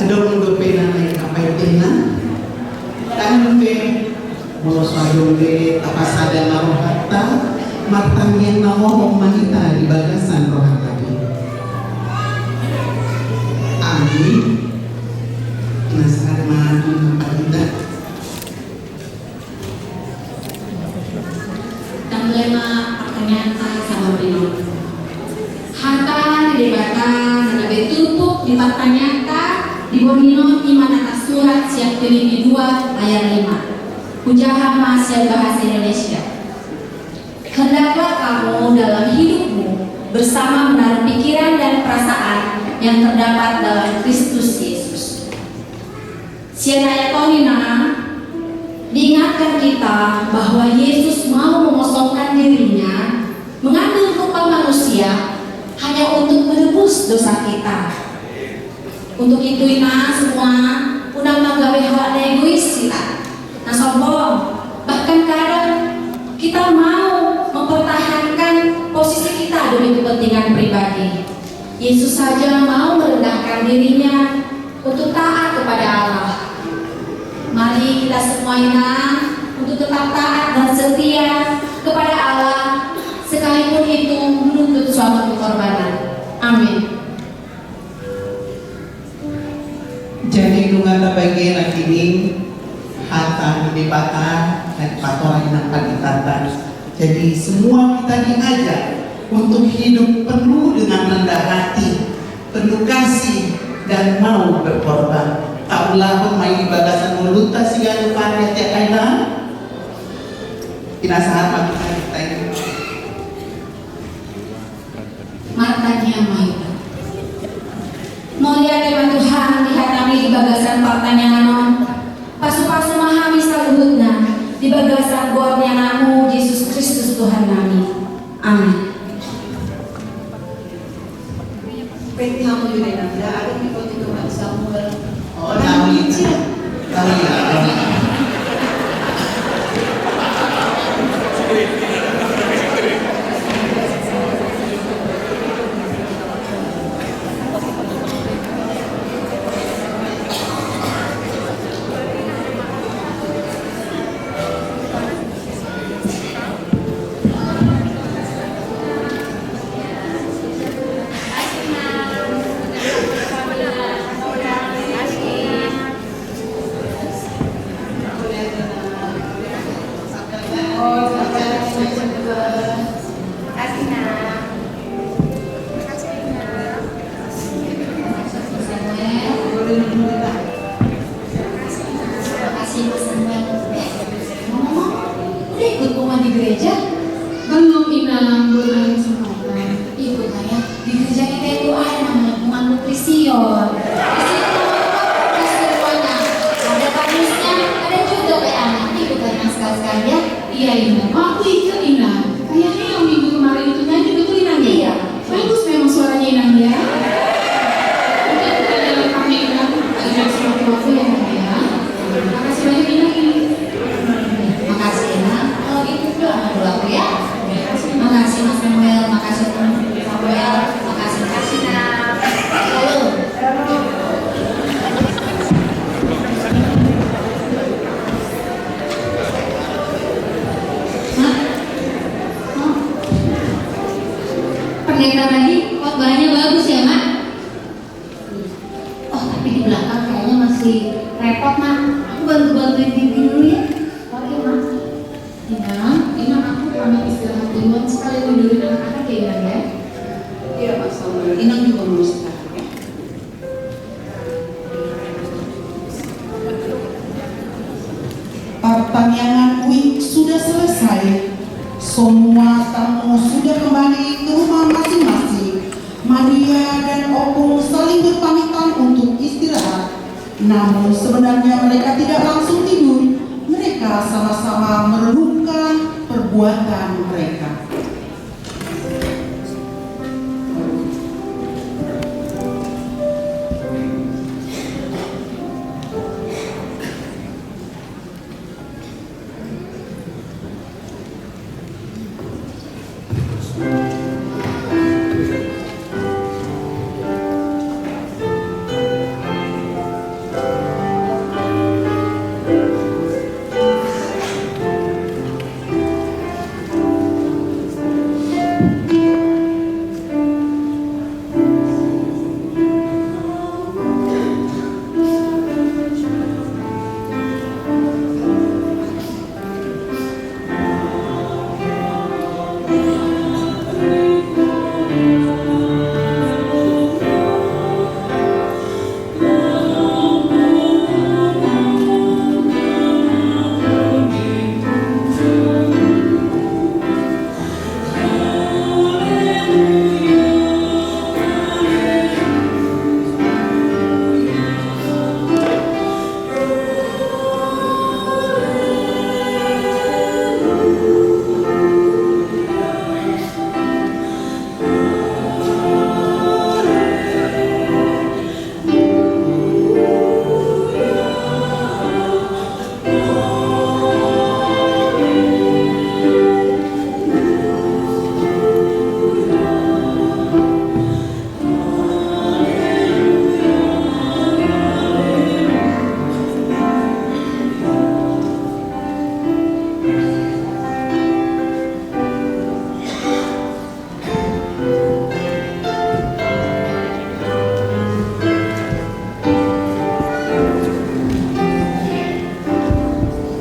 Adong dope na naeng paetena? Tahe dope. Molo so adong be, tapasada ma rohanta, martangiang na hohom ma hita di bagasan rohanta be. Amin. Pinasahat ma Tuhan hita. Mulai ma partangianganta sabab ni on. Hata ni Debata na gabe turpuk ni partangianganta di borngin on i ma na tarsurat sian Filipi dua ayat lima. Hujaha ma sian bahasa Indonesia. Hendaklah kamu dalam hidupmu bersama menaruh pikiran dan perasaan yang terdapat dalam Kristus Yesus. Sian ayat on, inang, diingatkan kita bahwa Yesus mau mengosongkan dirinya, mengambil rupa manusia, hanya untuk menebus dosa kita. Untuk itu, inang semua, unang manggabe halak na egois hita, na sombong. Bahkan kadang kita mau mempertahankan posisi kita demi kepentingan pribadi. Yesus saja mau merendahkan dirinya untuk taat kepada Allah. Mari kita semua, inang, untuk tetap taat dan setia kepada Allah, sekalipun itu menuntut suatu pengorbanan. Amin. Jadi, nunga tabege nangkining hata ni Debata, na patorang nang panitata. Jadi, semua kita diajak untuk hidup penuh dengan rendah hati, penuh kasih, dan mau berkorban. Taulahon ma i di bagasan ngolunta siganup ari, ate, inang. Pinasahat ma Tuhan hita. Martangiang ma hita. Mauliate ma Tuhan di hatami di bagasan partangiangan on. Pasupasu ma hami saluhutna di bagasan goar ni Anakmu Jesus Kristus Tuhannami. Amin. Berarti hamu juga nanda, ada di kota Samuel. Oh, tahu itu. Tahu ya. Repot, Mak. Aku bantu-bantuin Bibi dulu ya. Oke, Mak. Inang, Inang, aku pamit istirahat duluan, sekalian tidurin anak-anak ya, Inang ya. Iya, Pak Samuel. Inang juga mau istirahat ya. Partangiangan uik sudah selesai. Semua tamu sudah kembali ke rumah masing-masing. Maria dan Opung saling berpamitan untuk istirahat. Namun sebenarnya mereka tidak langsung tidur. Mereka sama-sama merenungkan perbuatan mereka.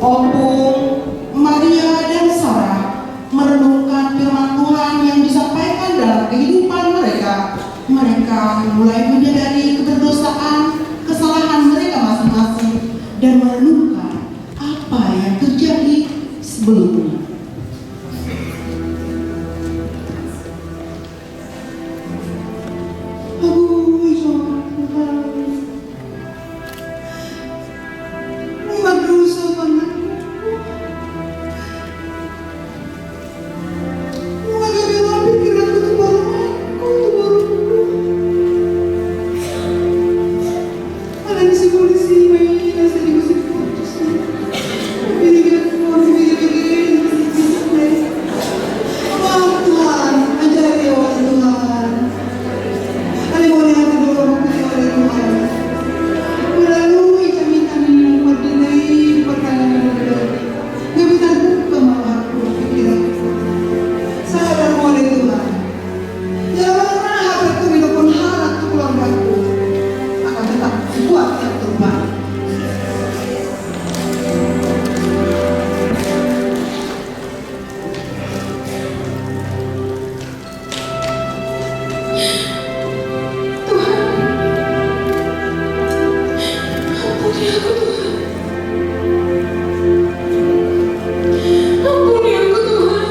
Opung, Maria, dan Sarah merenungkan firman Tuhan yang disampaikan dalam kehidupan mereka. Mereka mulai menyadari keberdosaan, kesalahan mereka masing-masing, dan merenungkan apa yang terjadi sebelumnya. Aduh, ya Tuhan. Mardosa ma anakku. Manggabe ma pikiranku tu parumaenku, tu borungku. Alani si polisi ma i na sai digosip putus i. Bege-bege, bege-bege. Tuhan, ajari au ale Tuhan. Ale mauliate do rohangku tu ale Tuhan. Melalui cerita ni pardenggan i, pertanyaan ni, gabe tarbuka ma rohangku, pikiranku. Sadar au ale Tuhan. Jala aha pe tung didokhon halak tu keluargaku, akan tetap kuat dan teguh. Tuhan, ampuni aku, Tuhan. Ampuni aku, Tuhan.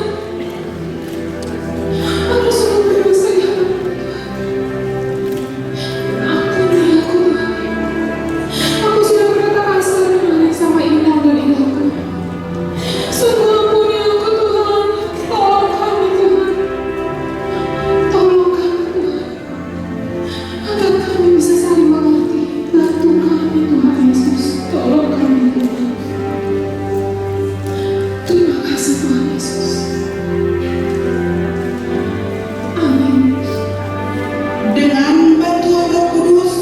Aku sungguh berdosa di hadapan-Mu, Tuhan. Ampuni aku, Tuhan. Aku sudah berkata kasar, Tuhan, sama inang dan indahku. Sungguh ampuni aku, Tuhan. Tolong kami, Tuhan. Tolong kami, Tuhan. Agar kami bisa saling mengerti. Bantu kami, Tuhan Yesus. Tolong kami, Tuhan. Terima kasih, Tuhan Yesus. Amin. Dengan bantuan Roh Kudus,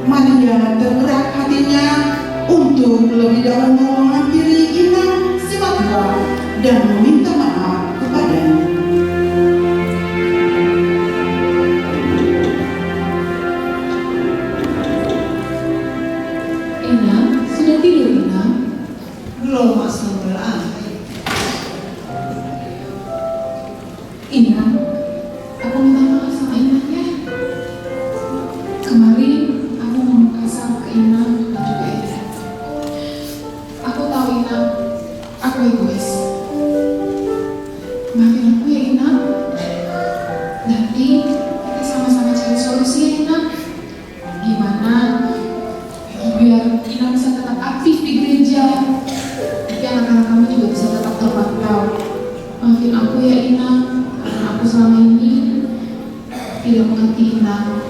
Maria tergerak hatinya untuk lebih dahulu menghampiri inang simatua dan meminta maaf kepadanya. Mak Samuel, ah. Inang, aku minta maaf sama Inang ya. Kemarin aku ngomong kasar ke Inang dan juga Eda. Aku tahu Inang, aku egois. Maafin aku ya Inang. Nanti kita sama-sama cari solusi ya Inang. Gimana biar Inang bisa tetap aktif di gereja? Tapi anak-anak kami juga bisa tetap terpantau. Maafin aku ya Inang, karena aku selama ini tidak mengerti Inang.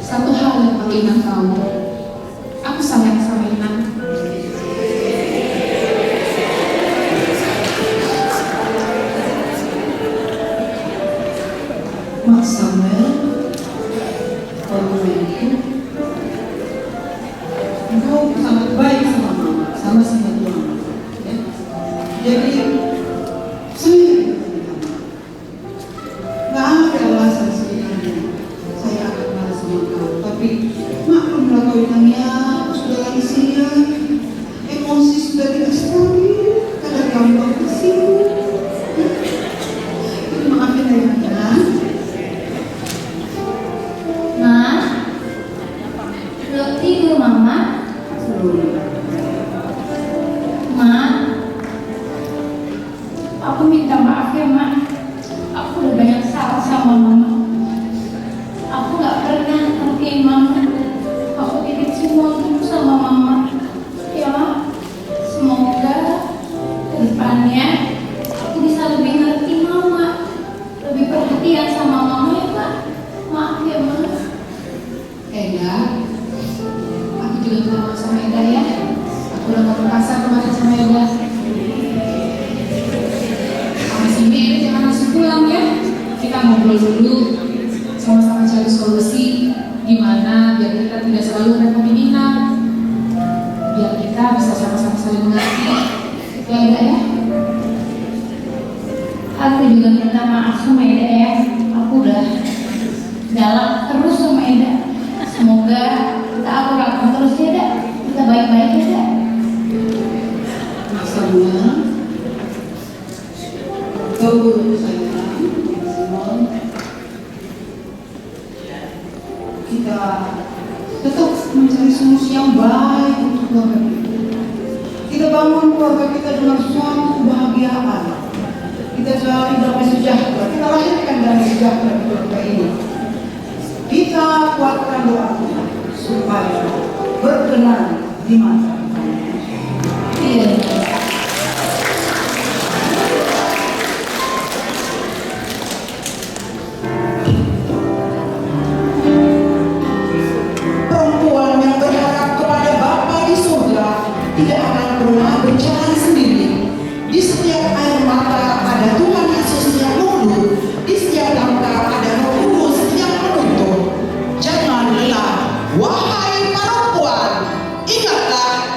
Satu hal yang perlu Inang tahu, aku sayang sama Inang. Mak Samuel, Bapak Ibu, engkau sangat baik sama mama, sama si mertua mama, ya. Jadi, saya juga minta maaf. Nggak ada alasan sebenarnya saya akan marah sama kau, tapi maklumlah kau Inang ya, sudah lansia, emosi sudah tidak stabil, kadang gampang tersinggung. Jadi maafin ya Inang ya. Ma, belum tidur Mama? Belum. Ma, aku minta maaf ya Ma. Aku udah banyak salah sama Mama. Aku nggak pernah ngertiin Mama. Aku titip semua itu sama Mama. Ya Ma, semoga ke depannya aku bisa lebih ngerti Mama, lebih perhatian sama Mama ya Ma. Maaf ya Ma. Eda, aku juga minta maaf sama Eda ya. Aku udah ngomong kasar kemarin sama Eda. Sama si Mary jangan langsung pulang ya. Kita ngobrol dulu, sama-sama cari solusi gimana biar kita tidak selalu repotin Inang. Biar kita bisa sama-sama saling mengerti. Ya Eda ya. Aku juga minta maaf sama Eda ya. Aku udah galak terus sama Eda. Semoga kita akur-akur terus ya Eda. Kita baik-baik ya Eda. Mak Samuel, kau guru kesayangan, Mak Samuel. Kita tetap mencari solusi yang baik untuk keluarga kita. Kita bangun keluarga kita dengan suatu kebahagiaan. Kita cari damai sejahtera, kita lahirkan damai sejahtera di keluarga ini. Kita kuatkan doa kita supaya berkenan di mata Tuhan. Iya. Perempuan yang berharap kepada Bapa di surga tidak akan pernah berjalan sendiri. Di setiap air mata ada Tuhan Yesus yang menuntun. Di setiap langkah ada Roh Kudus yang menuntun. Jangan lelah, wahai perempuan. Ingatlah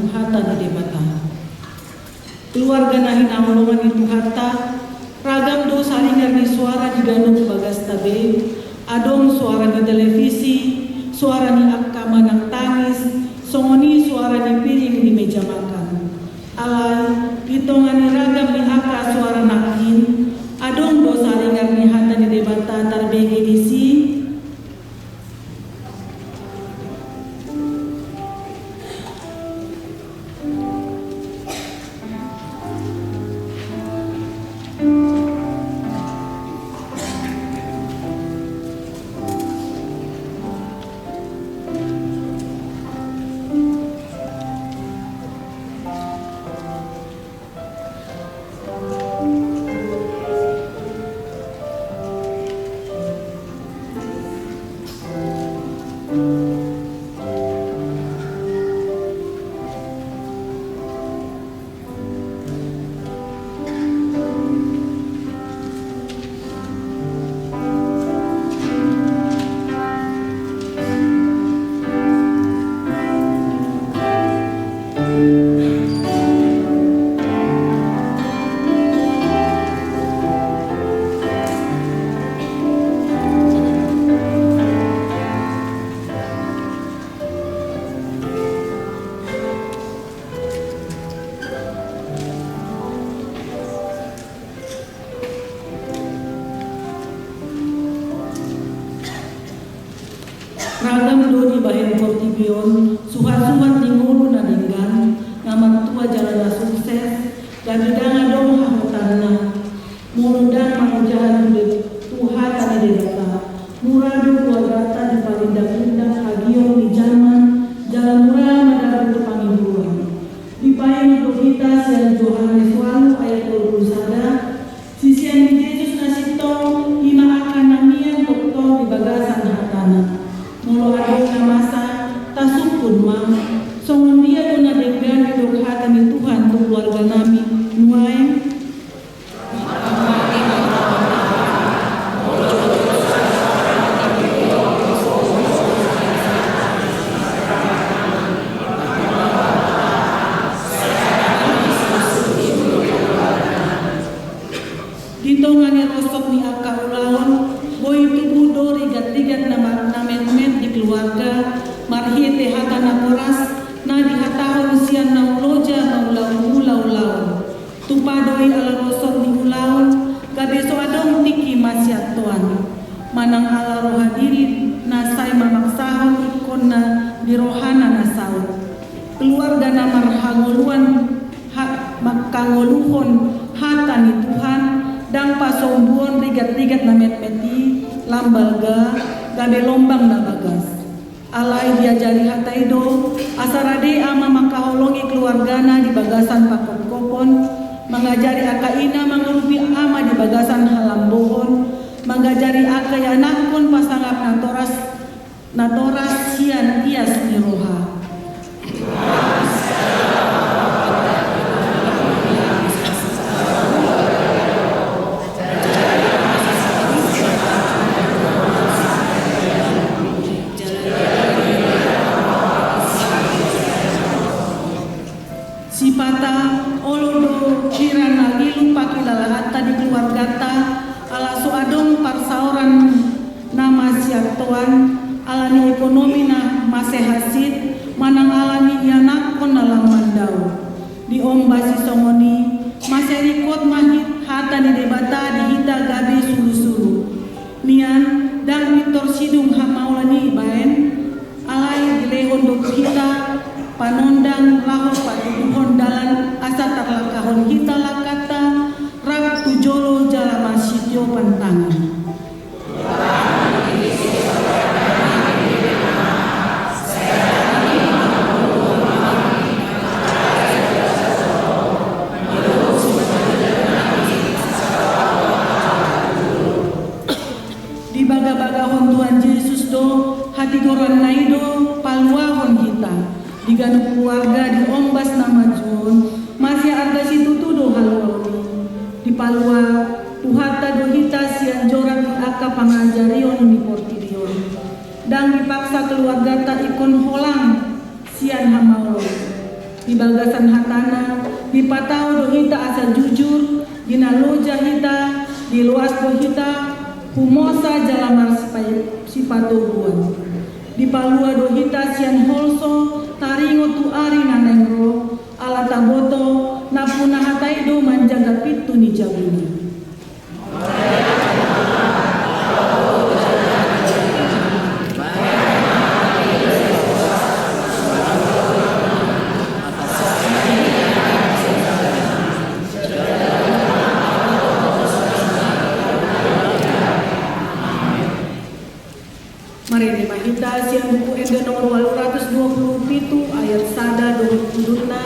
Hata ni Debata. Keluarga na hinaholongan ni Tuhanta, ragam do saringar ni soara di ganup bagasta be, adong soara ni televisi, soara ni angka manang tangis, songon i soara ni piring di meja makan. Alai, di tonga ni ragam ni angka soara nangkin, adong do saringar ni hata ni Debata tarbege disi. Ragam do dibahen portibi on suhatsuhat ni ngolu na denggan, na martua jala na sukses, gabe ndang adong hahotanna. Molo ndang mangojahan tu hata ni Debata, mura do keluargata dipalindanglindang hagiot ni jaman, jala mura ma dapot pangidoan. Dipaingot do hita sian Johannes ualu ayat tolu pulu sada, sisean ni Jesus na sintong i ma angka na mian tongtong di bagasan hatana. Molo adong na masa, tasungkun ma, songon dia do na denggan didok hata ni Tuhan tu keluarganami nuaeng? Di tonga ni rosot ni angka ulaon, boi tubu do rigat-rigat na ma-, na metmet di keluarga, marhite hata na boras, na dihatahon sian na uloja mangulahon ulaon. Tupa do i ala rosot ni ulaon, gabe so adong tingki masiantoan. Manang ala roha diri na sai mamaksahon ingkonna di rohana na saut. Keluarga na marhangoluan ha-, mangkangoluhon hata ni Tuhan, ndang pasombuon rigat-rigat na metmet i, lam balga, gabe lombang na bagas. Alai diajari hata i do, asa rade ama mangkaholongi keluargana di bagasan pangkophopon, mangajari angka ina mangurupi ama di bagasan halambohon, mangajari angka ianakhon pasangap na toras, na toras sian ias ni roha. Sipata olo do hira na lilu pangkilalaanta di keluargata, ala so adong parsaoran na masiantoan, ala ni ekonomi na masehat sit, manang ala ni ianakhon na lam mandao. Di ombas sisongon i, mansai ringkot ma hata ni Debata di hita gabe sulusulu. Nian, ndang pintor sidung hamaolon i dibaen, alai dilehon do tu hita panondang laho patuduhon dalan asa tarlangkahon hita langkanta rap tu jolo jala marsitiopan tangan. Dibagabagahon Tuhan Jesus do, hatigoranna i do paluahon hita. Di ganup keluarga di ombas na maju on, mansai arga situtu do haluaon i. Dipalua Tuhanta do hita sian jorat ni angka pangajarion ni portibi on. Ndang dipaksa keluargata ingkon holang sian hamaolon. Di bagasan hatana, dipatau do hita asa jujur, di na loja hita, diloas do hita, humosa jala marsipa-, sipatoguan. Dipalua do hita sian holso, taringot tu ari na naeng ro, ala taboto, nampuna hata i do manjaga pintu ni jabuna. Marende ma hita sian Buku Ende nomor walu ratus dua pulu pitu ayat sada dohot udutna,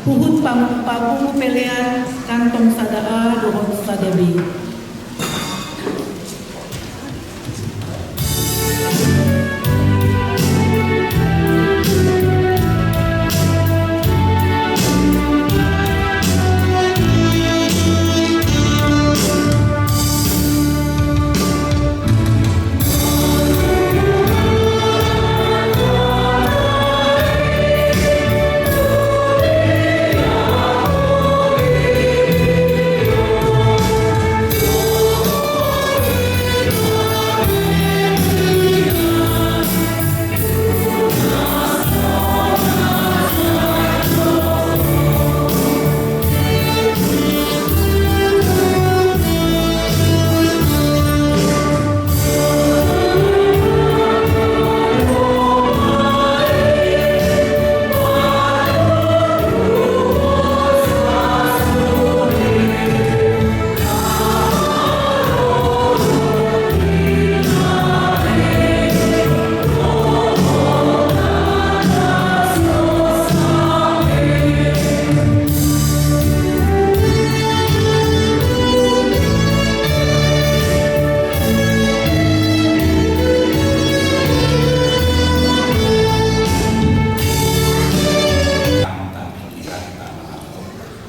huhut pamu-, papungu pelean kantong sada A dohot sada B.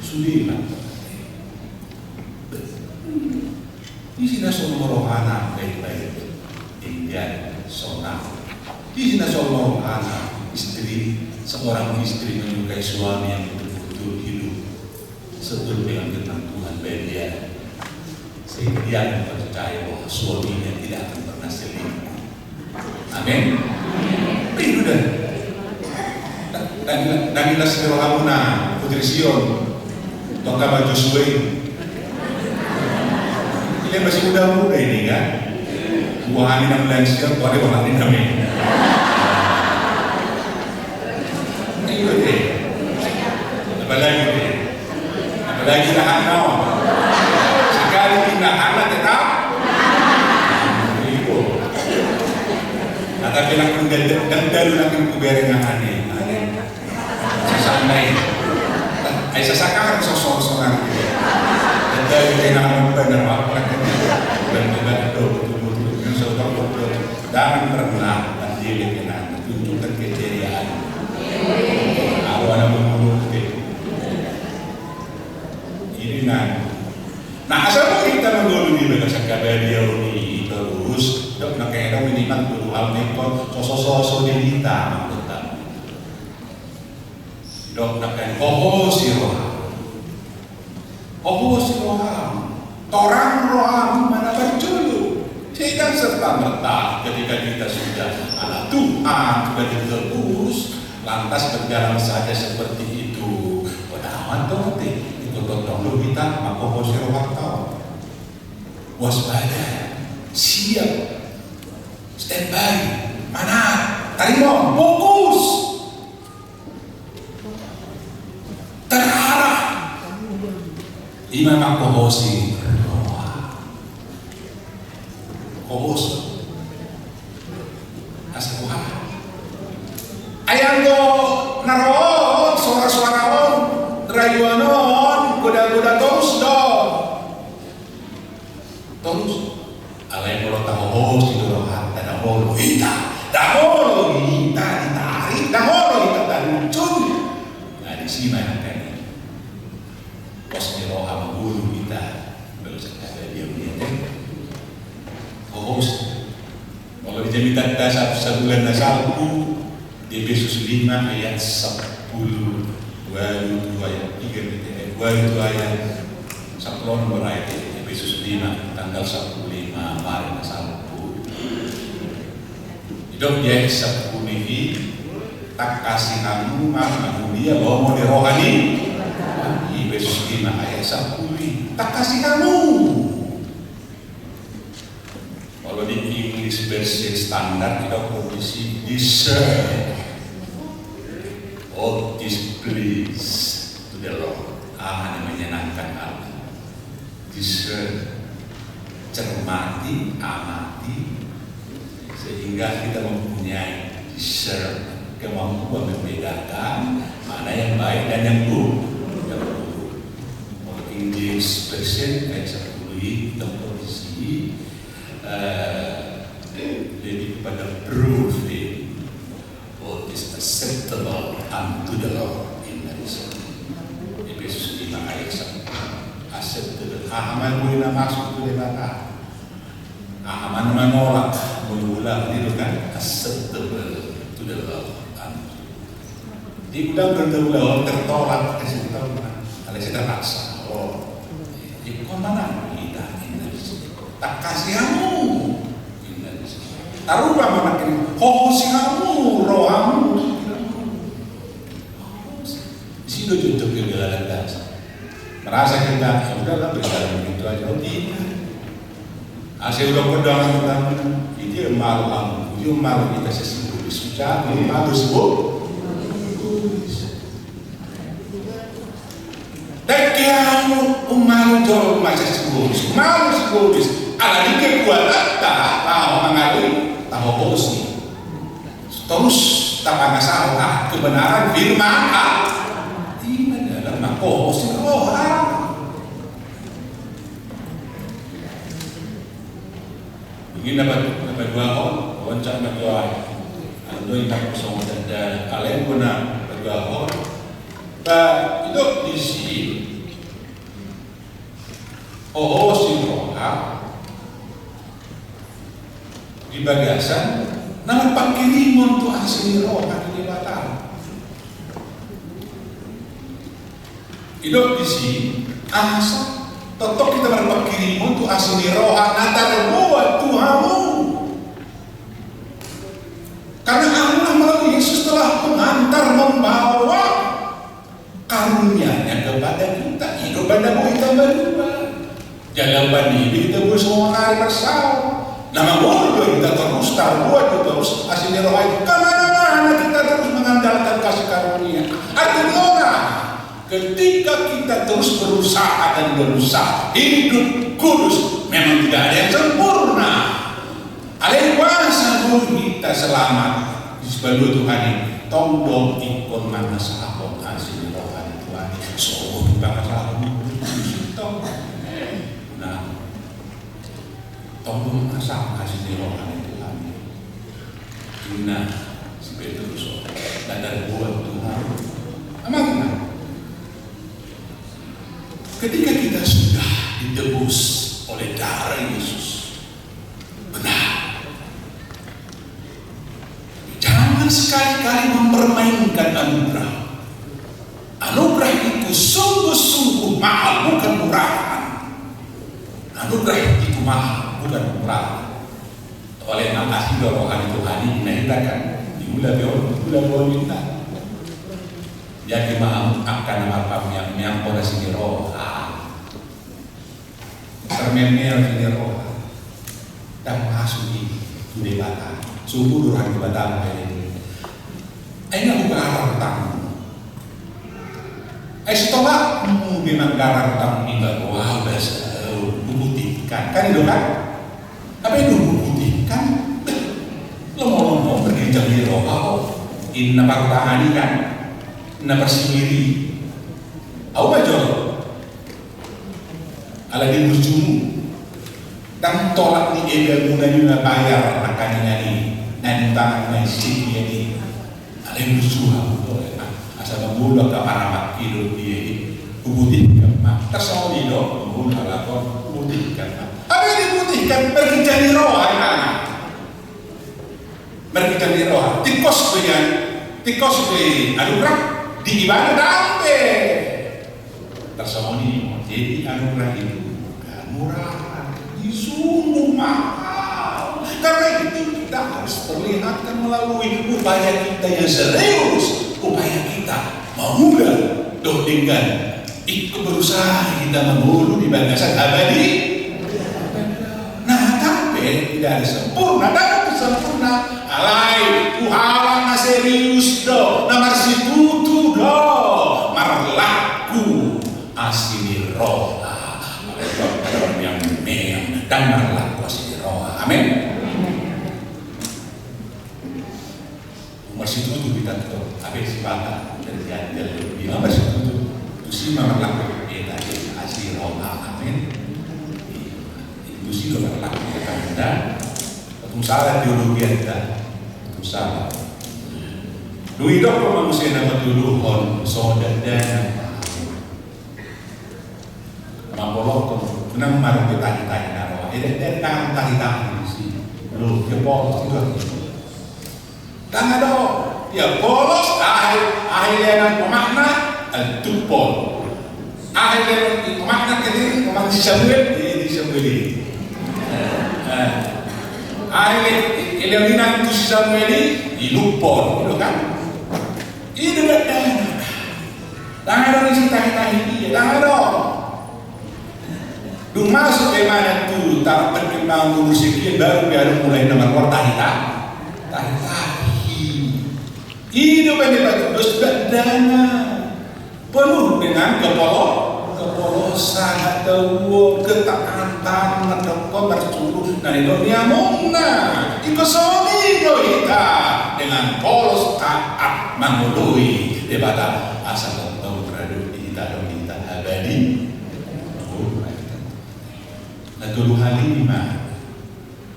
Sude ma. Disi na so lomo rohana baik-baik, tinggal sonang. Disi na so lomo rohana istri, seorang istri menyukai suami yang betul-betul hidup seturut dengan firman Tuhan, baik dia. Sehingga dia akan percaya bahwa suaminya tidak akan pernah selingkuh. Amin. Ih, udah. Ndang, ndang, ndang jelas di rohamuna, Putri Sion. Tongka ma Joshua i. Ini masih muda-muda ini, kan? Buahani nang lansia, buahani buahani nami. Itu deh. Apalagi deh. Apalagi tahan naon. Sekali tahan tetap. Ibo. Kata bilang pun dan dan dan bilang pun bereng aneh. Aneh. Sasana i. Ai sasana kan sosok songan. Dan dari kena benar apa lagi. Dan benar betul betul betul. Yang seorang betul. Jangan pernah dan dia kena tunjukkan keceriaan. Aku anak berumur gede. Ini nang. Nah, asal mau kita menggolongi bagasan kabadiaon i terus, dok na kena minimal puluh hal nekon, soso-soso di kita, maksudnya. Dok na kena hohosi roham. Hohosi roham. Torang roham, mana berjulu. Tidak serta-merta ketika kita sudah ala Tuhan, sudah ditebus, lantas berjalan saja seperti itu. Padahal tong te, itu tong lu kita, maka hohosi roham tau. Waspada, siap, standby, mana, tarima, fokus. Terarah. Ima manghohosi roha. Hohosi. Asa roha. Ai anggo na ro on, sora-sora on, rayuan on, goda-goda torus do. Torus, alai molo tahohosi do rohanta, na molo hita, na molo hita ditarik, na molo hita tarucun. Nah, disi ma nangkin i. Pos ni roha mangolu hita, baru sada dia melihat. Hohosi. Molo di jamitanta sa-, sabulan na salpu, di Efesus lima ayat sampulu Ualu tu ayat tiga, eh, ualu tu ayat sampulu onom, berarti Efesus lima, tanggal sampulu lima Maret na salpu. Didok di ayat sampulu i, tangkasi hamu ma na huria lomo ni roha ni. Efesus lima ayat sampulu i, tangkasi hamu. Kalau di English version standar, didok disi discern what is pleased to the Lord. Aha na menyenangkan Allah. Discern, cermati, amati, sehingga kita mempunyai discern, kemampuan membedakan mana yang baik dan yang bu-, yang buruk. Kalau King James Version ayat sampulu i, didok disi, eh, lebih kepada proving what is acceptable unto the Lord, inna disi. Efesus lima ayat sampulu. Acceptable. Aha ma boi na masuk tu Debata? Aha ma na manolak? Molo ulang didok kan, acceptable to the Lord. Di ulang bertemu lawan tertolak, kasih tahu, alai sai terpaksa. Oh. Ingkon manang hita, inna disi. Tangkasi hamu, inna disi. Taruba manang ini, hohosi hamu rohamu. Disi do jotjot kegagalan bangsa. Merasa kita, ya udahlah, berjalan begitu aja. Oh, tidak. Asa udah pedang kita, itu yang malu kamu, itu yang malu kita sesungguhnya. Sudah, malu sibuk. Dengke hamu, ummalu jolma sesungguhnya. Ummalu sesungguhnya. Ala ni kekuatanta, laho mangalui, tahohosi. Torus tapangasahon kebenaran firman Allah. Ima dalan manghohos ni roha. Ingkon na pa-, na paduahon, oncak na paduahon. Ando ingkon songon tanda, alai ingkon na paduahon. Ba, didok disi. Hohosi roha di bagasan na marpangkirimon tu asi ni roha ni Debata. Didok disi, asa tongtong hita marpangkirimon tu asi ni roha na tarboan tu hamu. Karena Allah melalui Yesus telah mengantar, membawa karunia-Nya kepada kita, i do umbahen na boi hita marubah. Jala umbahen i do hita boi songon ari marsaor. Na mangolu do hita torus, tarboan do torus asi ni roha i. Kemana-mana kita terus mengandalkan kasih karunia. Artinya, ketika kita terus berusaha dan berusaha hidup kudus, memang tidak ada yang sempurna. Alai boasa boi hita selamat? Disi balua Tuhan i, tong do ingkon mangasahon asi ni roha ni Tuhan i. Sogot pangasahon ni Tuhan i. Nah, tong do mangasahon asi ni roha ni Tuhan i. Inna si Petrus, na tarboan tu hamu. Amang, ketika kita sudah ditebus oleh darah Yesus, benar. Jangan sekali-kali mempermainkan anugerah. Anugerah itu sungguh-sungguh mahal, bukan murahan. Anugerah itu mahal, bukan murahan. Oleh na asi do roha ni Tuhan i, na hita kan, di ula pe on, di ula pe on hita. Jadi mahal, angka na marpamiang-miang, poda asi ni roha. Permen-permen ni roha. Ndang masuk i tu Debata. Sungguh do roha ni Debata mambege. Ai na hugarar utangmu. Ai setelah mu memang garar utangmu, iba roha udah sehau, huputihkan. Kan i do kan? Apa itu huputihkan? Lomo-lomo bergereja ni roha. Inna parutangan i kan? Inna parsingiri. Au ma jolo. Ala di burjumu, ndang tolak ni eda muna ni na bayar nangkaningan i, na niutangan na i, sipia i. Ala di burju hamu do, asa mangolu angka paramak i do dia i, huputihkan ma. Tarsongon i do, mangolu halak on, huputihkan ma. Apa yang diputihkan? Bergereja ni roha, anak. Marhite ni roha, tingkos do i, tingkos do i anugerah. Di ibana dambe. Tarsongon i ma, jadi anugerah itu bukan murah, disungguh mahal. Karena itu kita harus perlihatkan melalui upaya kita yang serius, upaya kita mangula dohot denggan, ikut berusaha kita mangolu di bagasan abadi. Nah, tapi tidak ada sempurna, tidak ada sempurna. Alai, tu halak na serius do, na marsitutu do, marlaku asi ni roha. Alai, yang memang dan marlaku asi ni roha. Amin. Marsitutu hita tu, tapi sipata terjadi dalam dia marsitutu. Tusi ma marlaku, eh, tadi asi roha, amin. Tusi do marlaku, ya kan, dah. Tung salah teologi anda, tung salah. Didok ma muse na patoluhon, so dandana. Mangkolokhon, nang marhite tahi-tahi na roa. Eh, dandana tahi-tahi si. Lo, dia polos juga. Ndang adong. Ia polos, aha, aha lehonan omakna, eh, tumpol. Aha lehonan omakna, ketiring, omak si Samuel, eh, di Samuel i. Eh. Aha lehonan tu si Samuel i, di lumpol. Gitu kan? Itu kan. Ndang adong isi tahi-tahi dia, ndang adong. Dung masuk ke mana tu, tarpet ke bangun musik dia, baru dia mulai nomor tahi-tahi. Tahi-tahi. Hidup yang dipakai terus berdana. Penuh dengan kepolo-, kepolosan atau ketaatan, atau bersyukur dari dunia mona. Iko soli do hita dengan polos taat mangoloi Debata asa tongtong beradu di hita dong di hita abadi. Na tolu hali ma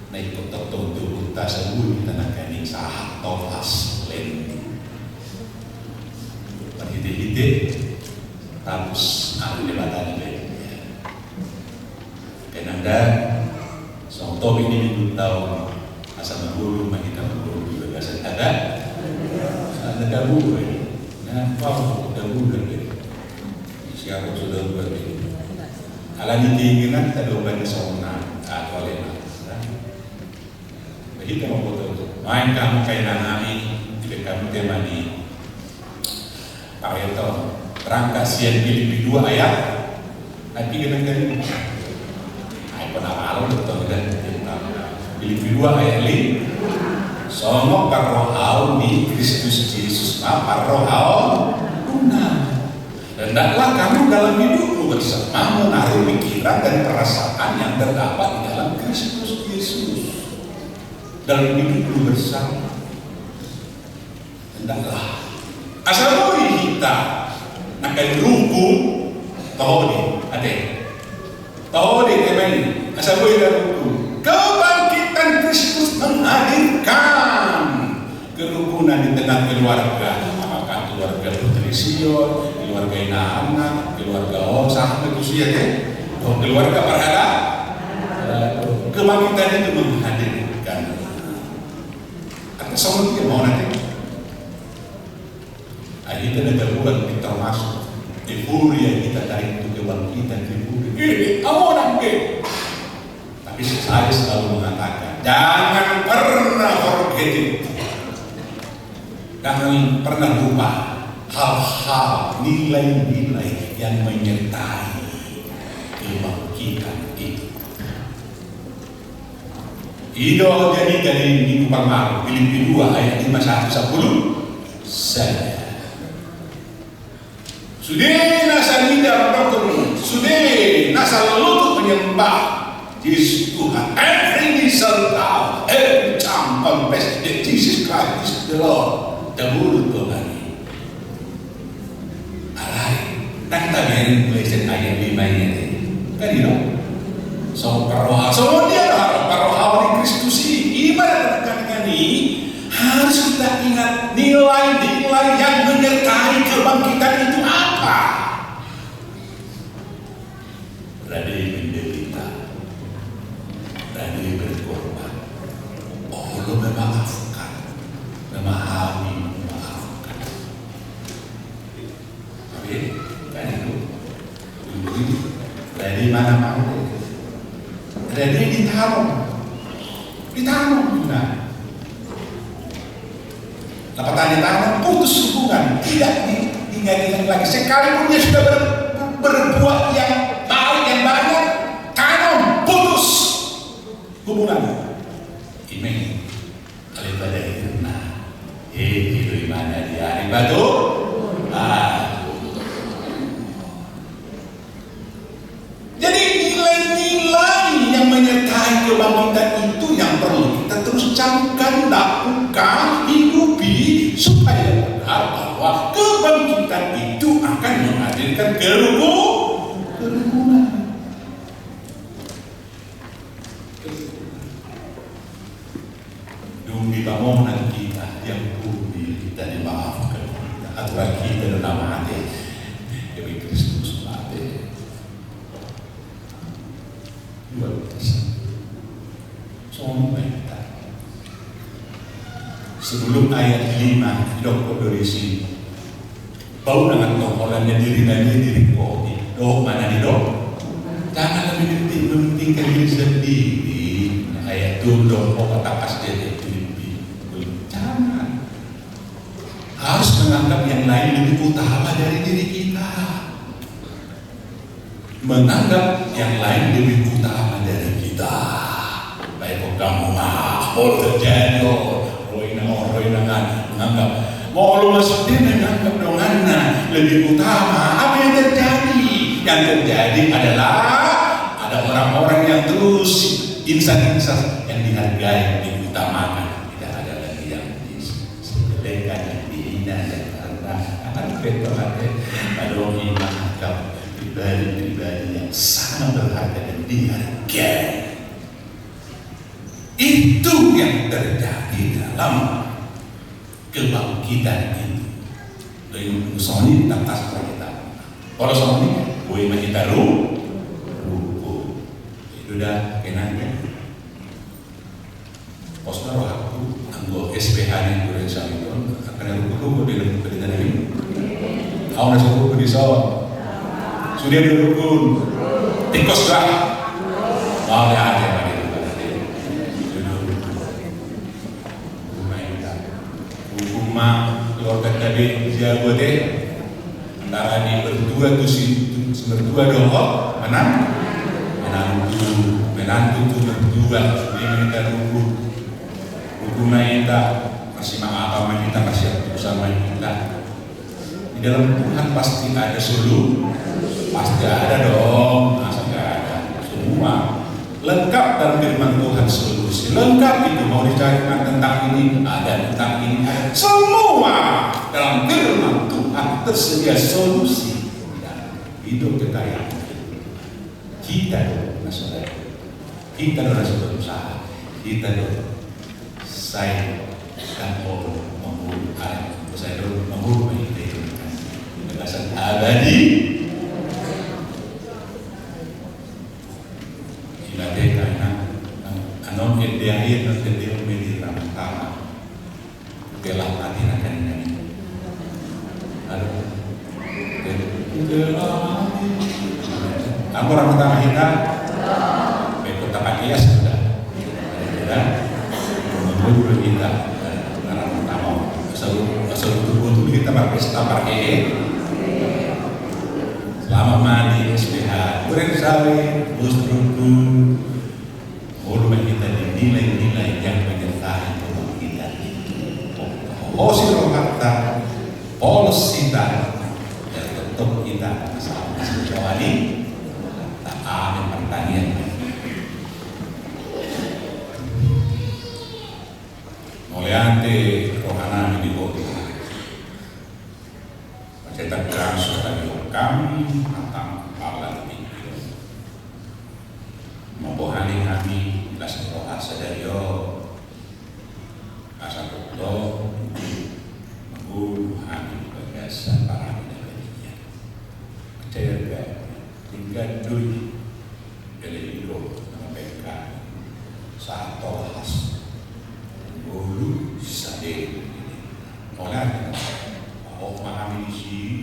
na ikut tongtong tu hita sabun hita na kaning sahat topas lendi. Marhite-hite tapus alu Debata di lendi. Kenang da, songon topik ni minggu tau, asa mangolu ma hita mangolu di bagasan hata. Ada dabu, eh. Nah, pau dabu, eh. Siapa sudah buat ini? Alani keinginan kita doa di sauna, atau lena. Begitu mau foto. Main kamu kayak nami, tidak kamu temani. Pareto, berangkat sian Filipi dua ayat, nanti kita dari. Ai pernah malu betul dan Filipi dua ayat lima. Songon parrohaon ni Kristus Jesus ma parrohaonna. Hendaklah kamu dalam hidupmu bersama menaruh pikiran dan perasaan yang terdapat di dalam Kristus Yesus. Dalam hidupmu bersama. Hendaklah. Asa boi hita. Nangkin rukun. Toho do i. Ate. Toho do i, ate. Asa boi hita rukun. Kebangkitan Kristus menghadirkan kerukunan di tengah keluarga. Apakah keluarga Putri Sion, keluarga inangan, keluarga on, sama itu sih ya, ya. Oh, keluarga parhada. Kebangkitan itu menghadirkan. Apa sama dia mau nanti? Akhirnya ada bulan kita masuk. Euforia kita dari itu kebangkitan euforia. Eh, amonan be. Tapi saya selalu mengatakan, jangan pernah forget it. Jangan pernah lupa hal-hal, nilai-nilai yang menyertai kebangkitan itu. I do jadi, jadi minggu parmalu, Filipi dua ayat lima sampe sampulu sada. Sude na sasada mandok, sude na salulutut menyembah Jesus Tuhan, every knee shall bow, every tongue confess that Jesus Christ is the Lord. Tabulut Tuhan. Alai, ndang tabereng mulai sian ayat lima i. Kan i do? So parroha, so dia do parroha ni Kristus i, i ma na kan i. Harus kita ingat nilai-nilai yang menyertai kebangkitan itu apa. Rade menderita, rade berkorban, olo memaafkan, memahami, memaafkan. Jadi ditanom. Ditanom, nah. Lapatan ditanom, putus hubungan, tidak di-, diingat-ingat lagi. Sekalipun dia sudah ber-, berbuah yang baik, yang banyak, tanom, putus hubungan. Ima i. Alai pada akhirna, eh, i do imana di ari batu. Ah. Jadi nilai-nilai yang menyertai kebangkitan itu yang perlu kita terus camkan, lakukan, hidupi, supaya benar bahwa kebangkitan itu akan menghadirkan keruku-, kerukunan. Dung dipamonang hita, diampuni hita, dimaafkan hita, aturan hita do na mate, demi Kristus mate. Luar biasa. Songon i ma hita. Sebelum ayat lima, didok do disi. Bau dengan tongkolannya diri tadi, diri kau. Dohot ma na nidok. Jangan lebih penting, mementingkan diri sendiri. Ayat tu dohot, kau katakas dia, dia Filipi. Jangan. Harus menganggap yang lain lebih utama dari diri kita. Menganggap yang lain lebih utama dari kita. Baik, kamu mah, kalau terjadi, oh, ro inang, oh, ro inang, menganggap. Mau lu masuk dia menganggap donganna lebih utama. Apa yang terjadi? Yang terjadi adalah ada orang-orang yang terus insan-insan yang dihargai, diutamakan. Tidak ada lagi yang disepelekan, yang dihina, yang karena akan betul ada. Kalau menganggap pribadi-pribadi yang sangat berharga dan dihargai. Itu yang terjadi dalam kebangkitan itu. Dari songon i tangkas kita. Kalau songon i, boi ma hita ru-, ruku. Itu dah, kena, ya. Pos na rohangku, anggo S P H ni Duren Sawit on, angka na rukun-rukun di dalam perintah nami. Au na so rukun di son. Sude do rukun. Tingkos dah. Mau ya, ya, ya, ya. Rukun ma, keluarga tadi, jago deh. Antara ni mertua tu si, tu si mertua dohot, menantu. Menantu, menantu tu mertua, sude ma hita rukun. Rukun ma hita, marsimaafan ma hita, marsiantusan ma hita. Di dalam Tuhan pasti ada solu-, pasti ada dong, masa nggak ada? Semua. Lengkap dalam firman Tuhan solusi. Lengkap itu, mau dicari tentang ini, ada tentang ini, ada. Semua dalam firman Tuhan tersedia solusi. Tidak. Hidup kita yang kita do na so, kita do na so berusaha, kita do sai kan mau mangolu, sai do mangolu, mangolu. Kebebasan abadi. Ilateka na, anon ende air, non ende umedi ramang tama. Bela mati na kan ini. Aduh. Bela mati. Anggo ramang tama hita. Beko tapakias sudah. Ya. Mangolu hita. Ramang tama. Asal, asal betul-betul hita marpesta marhehe. Selamat mandi S P H. Duren Sawit, Bos Rukun. Molo ma hita di nilai-nilai yang menyertai kebangkitan itu. Hosi rohanta, polos hita, ya tetap hita sama-sama jawani. Amin, pertanian. Mauliate rohanami di Ho Tuhan. Macetak kami so tadi, kami matang pala di tingki. Mamboan hami las roha sadari on. Asa tongtong mangolu hami di bagasan parani na badia. Percaya gak? Tinggal dulu. Jadi itu nama bengkak. Saat tolhas. Mangolu sadari. Oleh, oh, mahami di sini.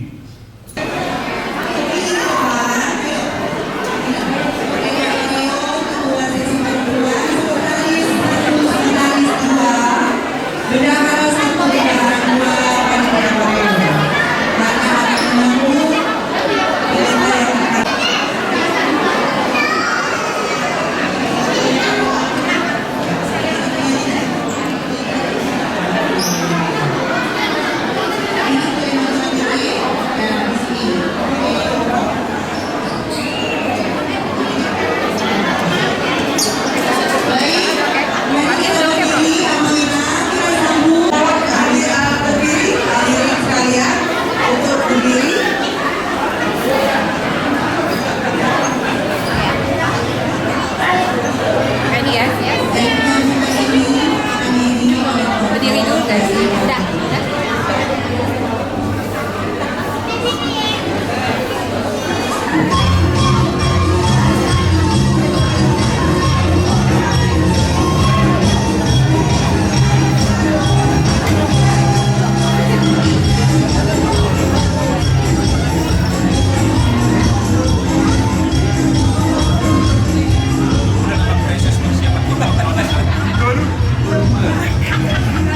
Berdiri dulu, guys. Udah.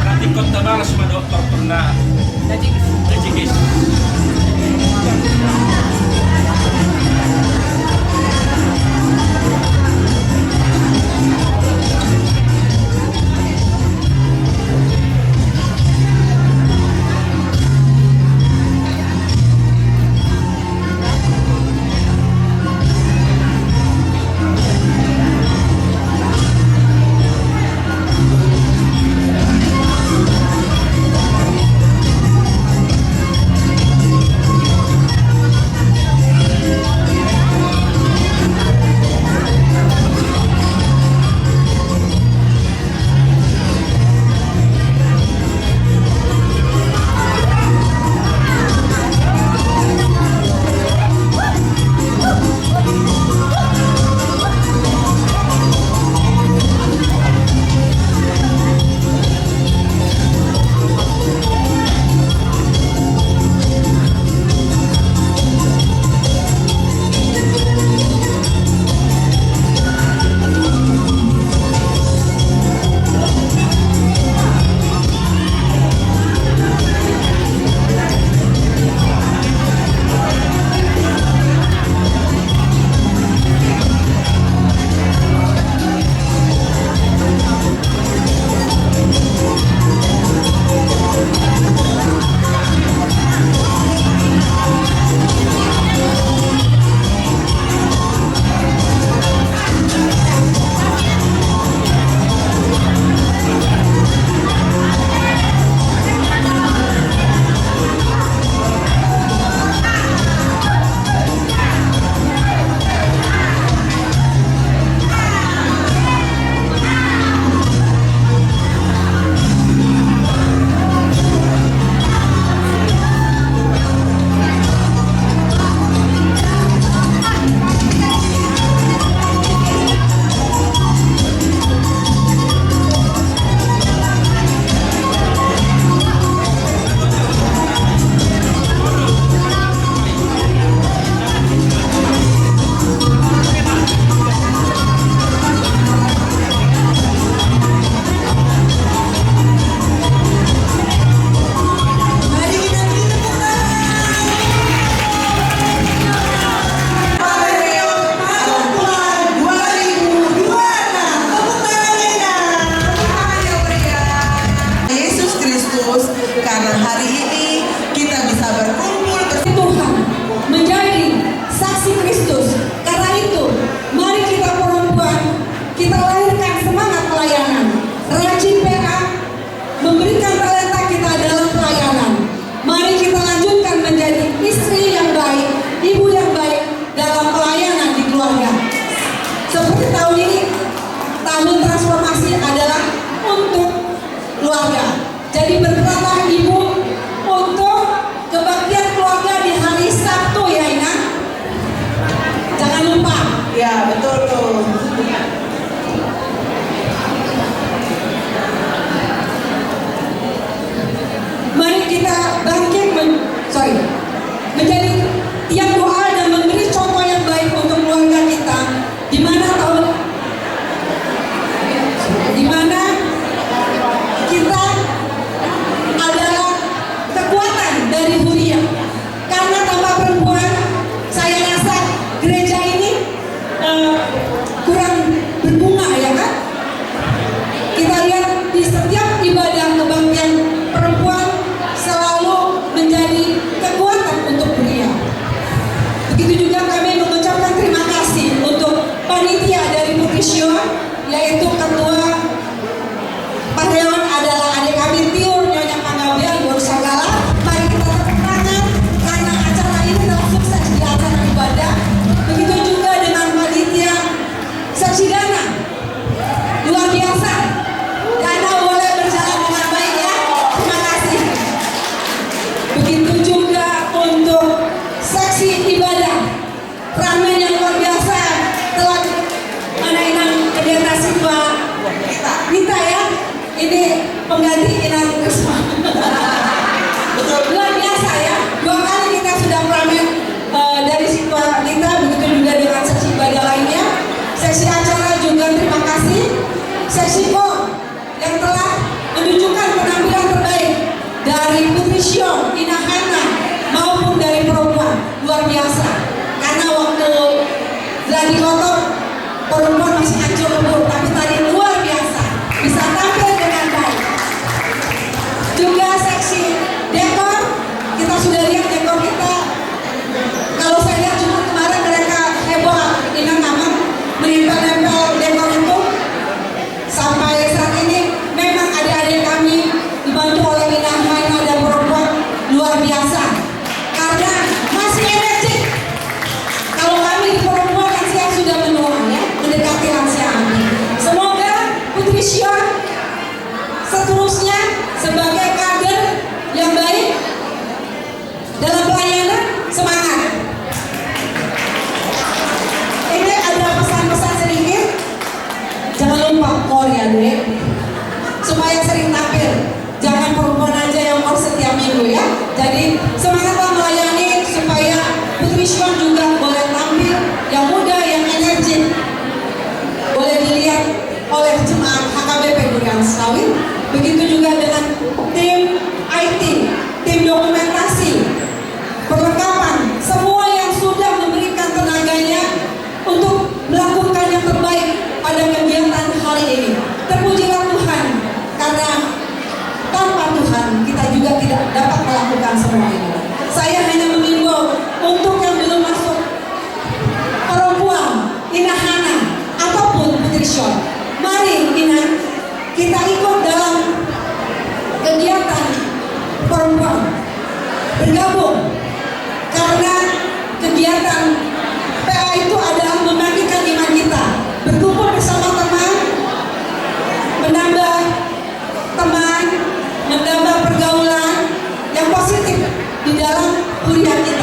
Nanti kau tabalas sama dokter pernah. Najikis. Najikis. Yesus Kristus, karena hari ini kita bisa berkumpul bersama Tuhan, menjadi saksi Kristus. Karena itu, mari kita perempuan, kita lahirkan semangat pelayanan. Rajin P A, memberikan talenta kita dalam pelayanan. Mari kita lanjutkan menjadi istri yang baik, ibu yang baik dalam pelayanan di keluarga. Seperti tahun ini, tahun transformasi adalah untuk keluarga. Jadi berperanlah ibu untuk kebaktian keluarga di hari Sabtu ya, Inang. Jangan lupa. Ya, betul tuh. Mari kita bangkit men-, sorry, menjadi tiang doa dan memberi contoh yang baik untuk keluarga kita. Di mana tahun, di mana kita Pengganti Inang Risma. Luar biasa ya, dua kali kita sudah pramen, eh, dari siswa kita, begitu juga dengan seksi ibadah lainnya. Seksi acara juga terima kasih. Seksi kor yang telah menunjukkan penampilan terbaik dari Putri Sio, Ina Hana, maupun dari perempuan. Luar biasa. Karena waktu gladi kotor, perempuan masih hancur lebur, tapi tadi luar biasa, bisa tampil dengan baik. Juga seksi dekor, kita sudah lihat dekor kita. Kalau saya lihat Jumat kemarin mereka heboh, Inang, aman, menempel-nempel dekor itu. Sampai saat ini memang adik-adik kami dibantu oleh Inang Haina dan perempuan luar biasa. Karena masih energi. Kalau kami di perempuan, lansia sudah menua ya, mendekati lansia. Semoga Putri Sio seterusnya sebagai kader yang baik dalam pelayanan, semangat. Ini ada pesan-pesan sedikit. Jangan lupa kor ya, Dek. Supaya sering tampil. Jangan perempuan aja yang kor setiap minggu ya. Jadi semangatlah melayani supaya Putri Sio juga boleh tampil, yang muda, yang energik. Boleh dilihat oleh jemaat H K B P Duriansawit. Begitu juga dengan tim I T, tim dokumentasi, perlengkapan, semua yang sudah memberikan tenaganya untuk melakukan yang terbaik pada kegiatan hari ini. Terpujilah Tuhan, karena tanpa Tuhan kita juga tidak dapat melakukan semua ini. Saya hanya mengimbau untuk yang belum masuk, perempuan, Ina Hana, ataupun Putri Sio, mari, Ina, kita ikut dalam kegiatan perempuan, bergabung, karena kegiatan P A itu adalah membangkitkan iman kita, berkumpul bersama teman, menambah teman, menambah pergaulan yang positif di dalam kuliah kita.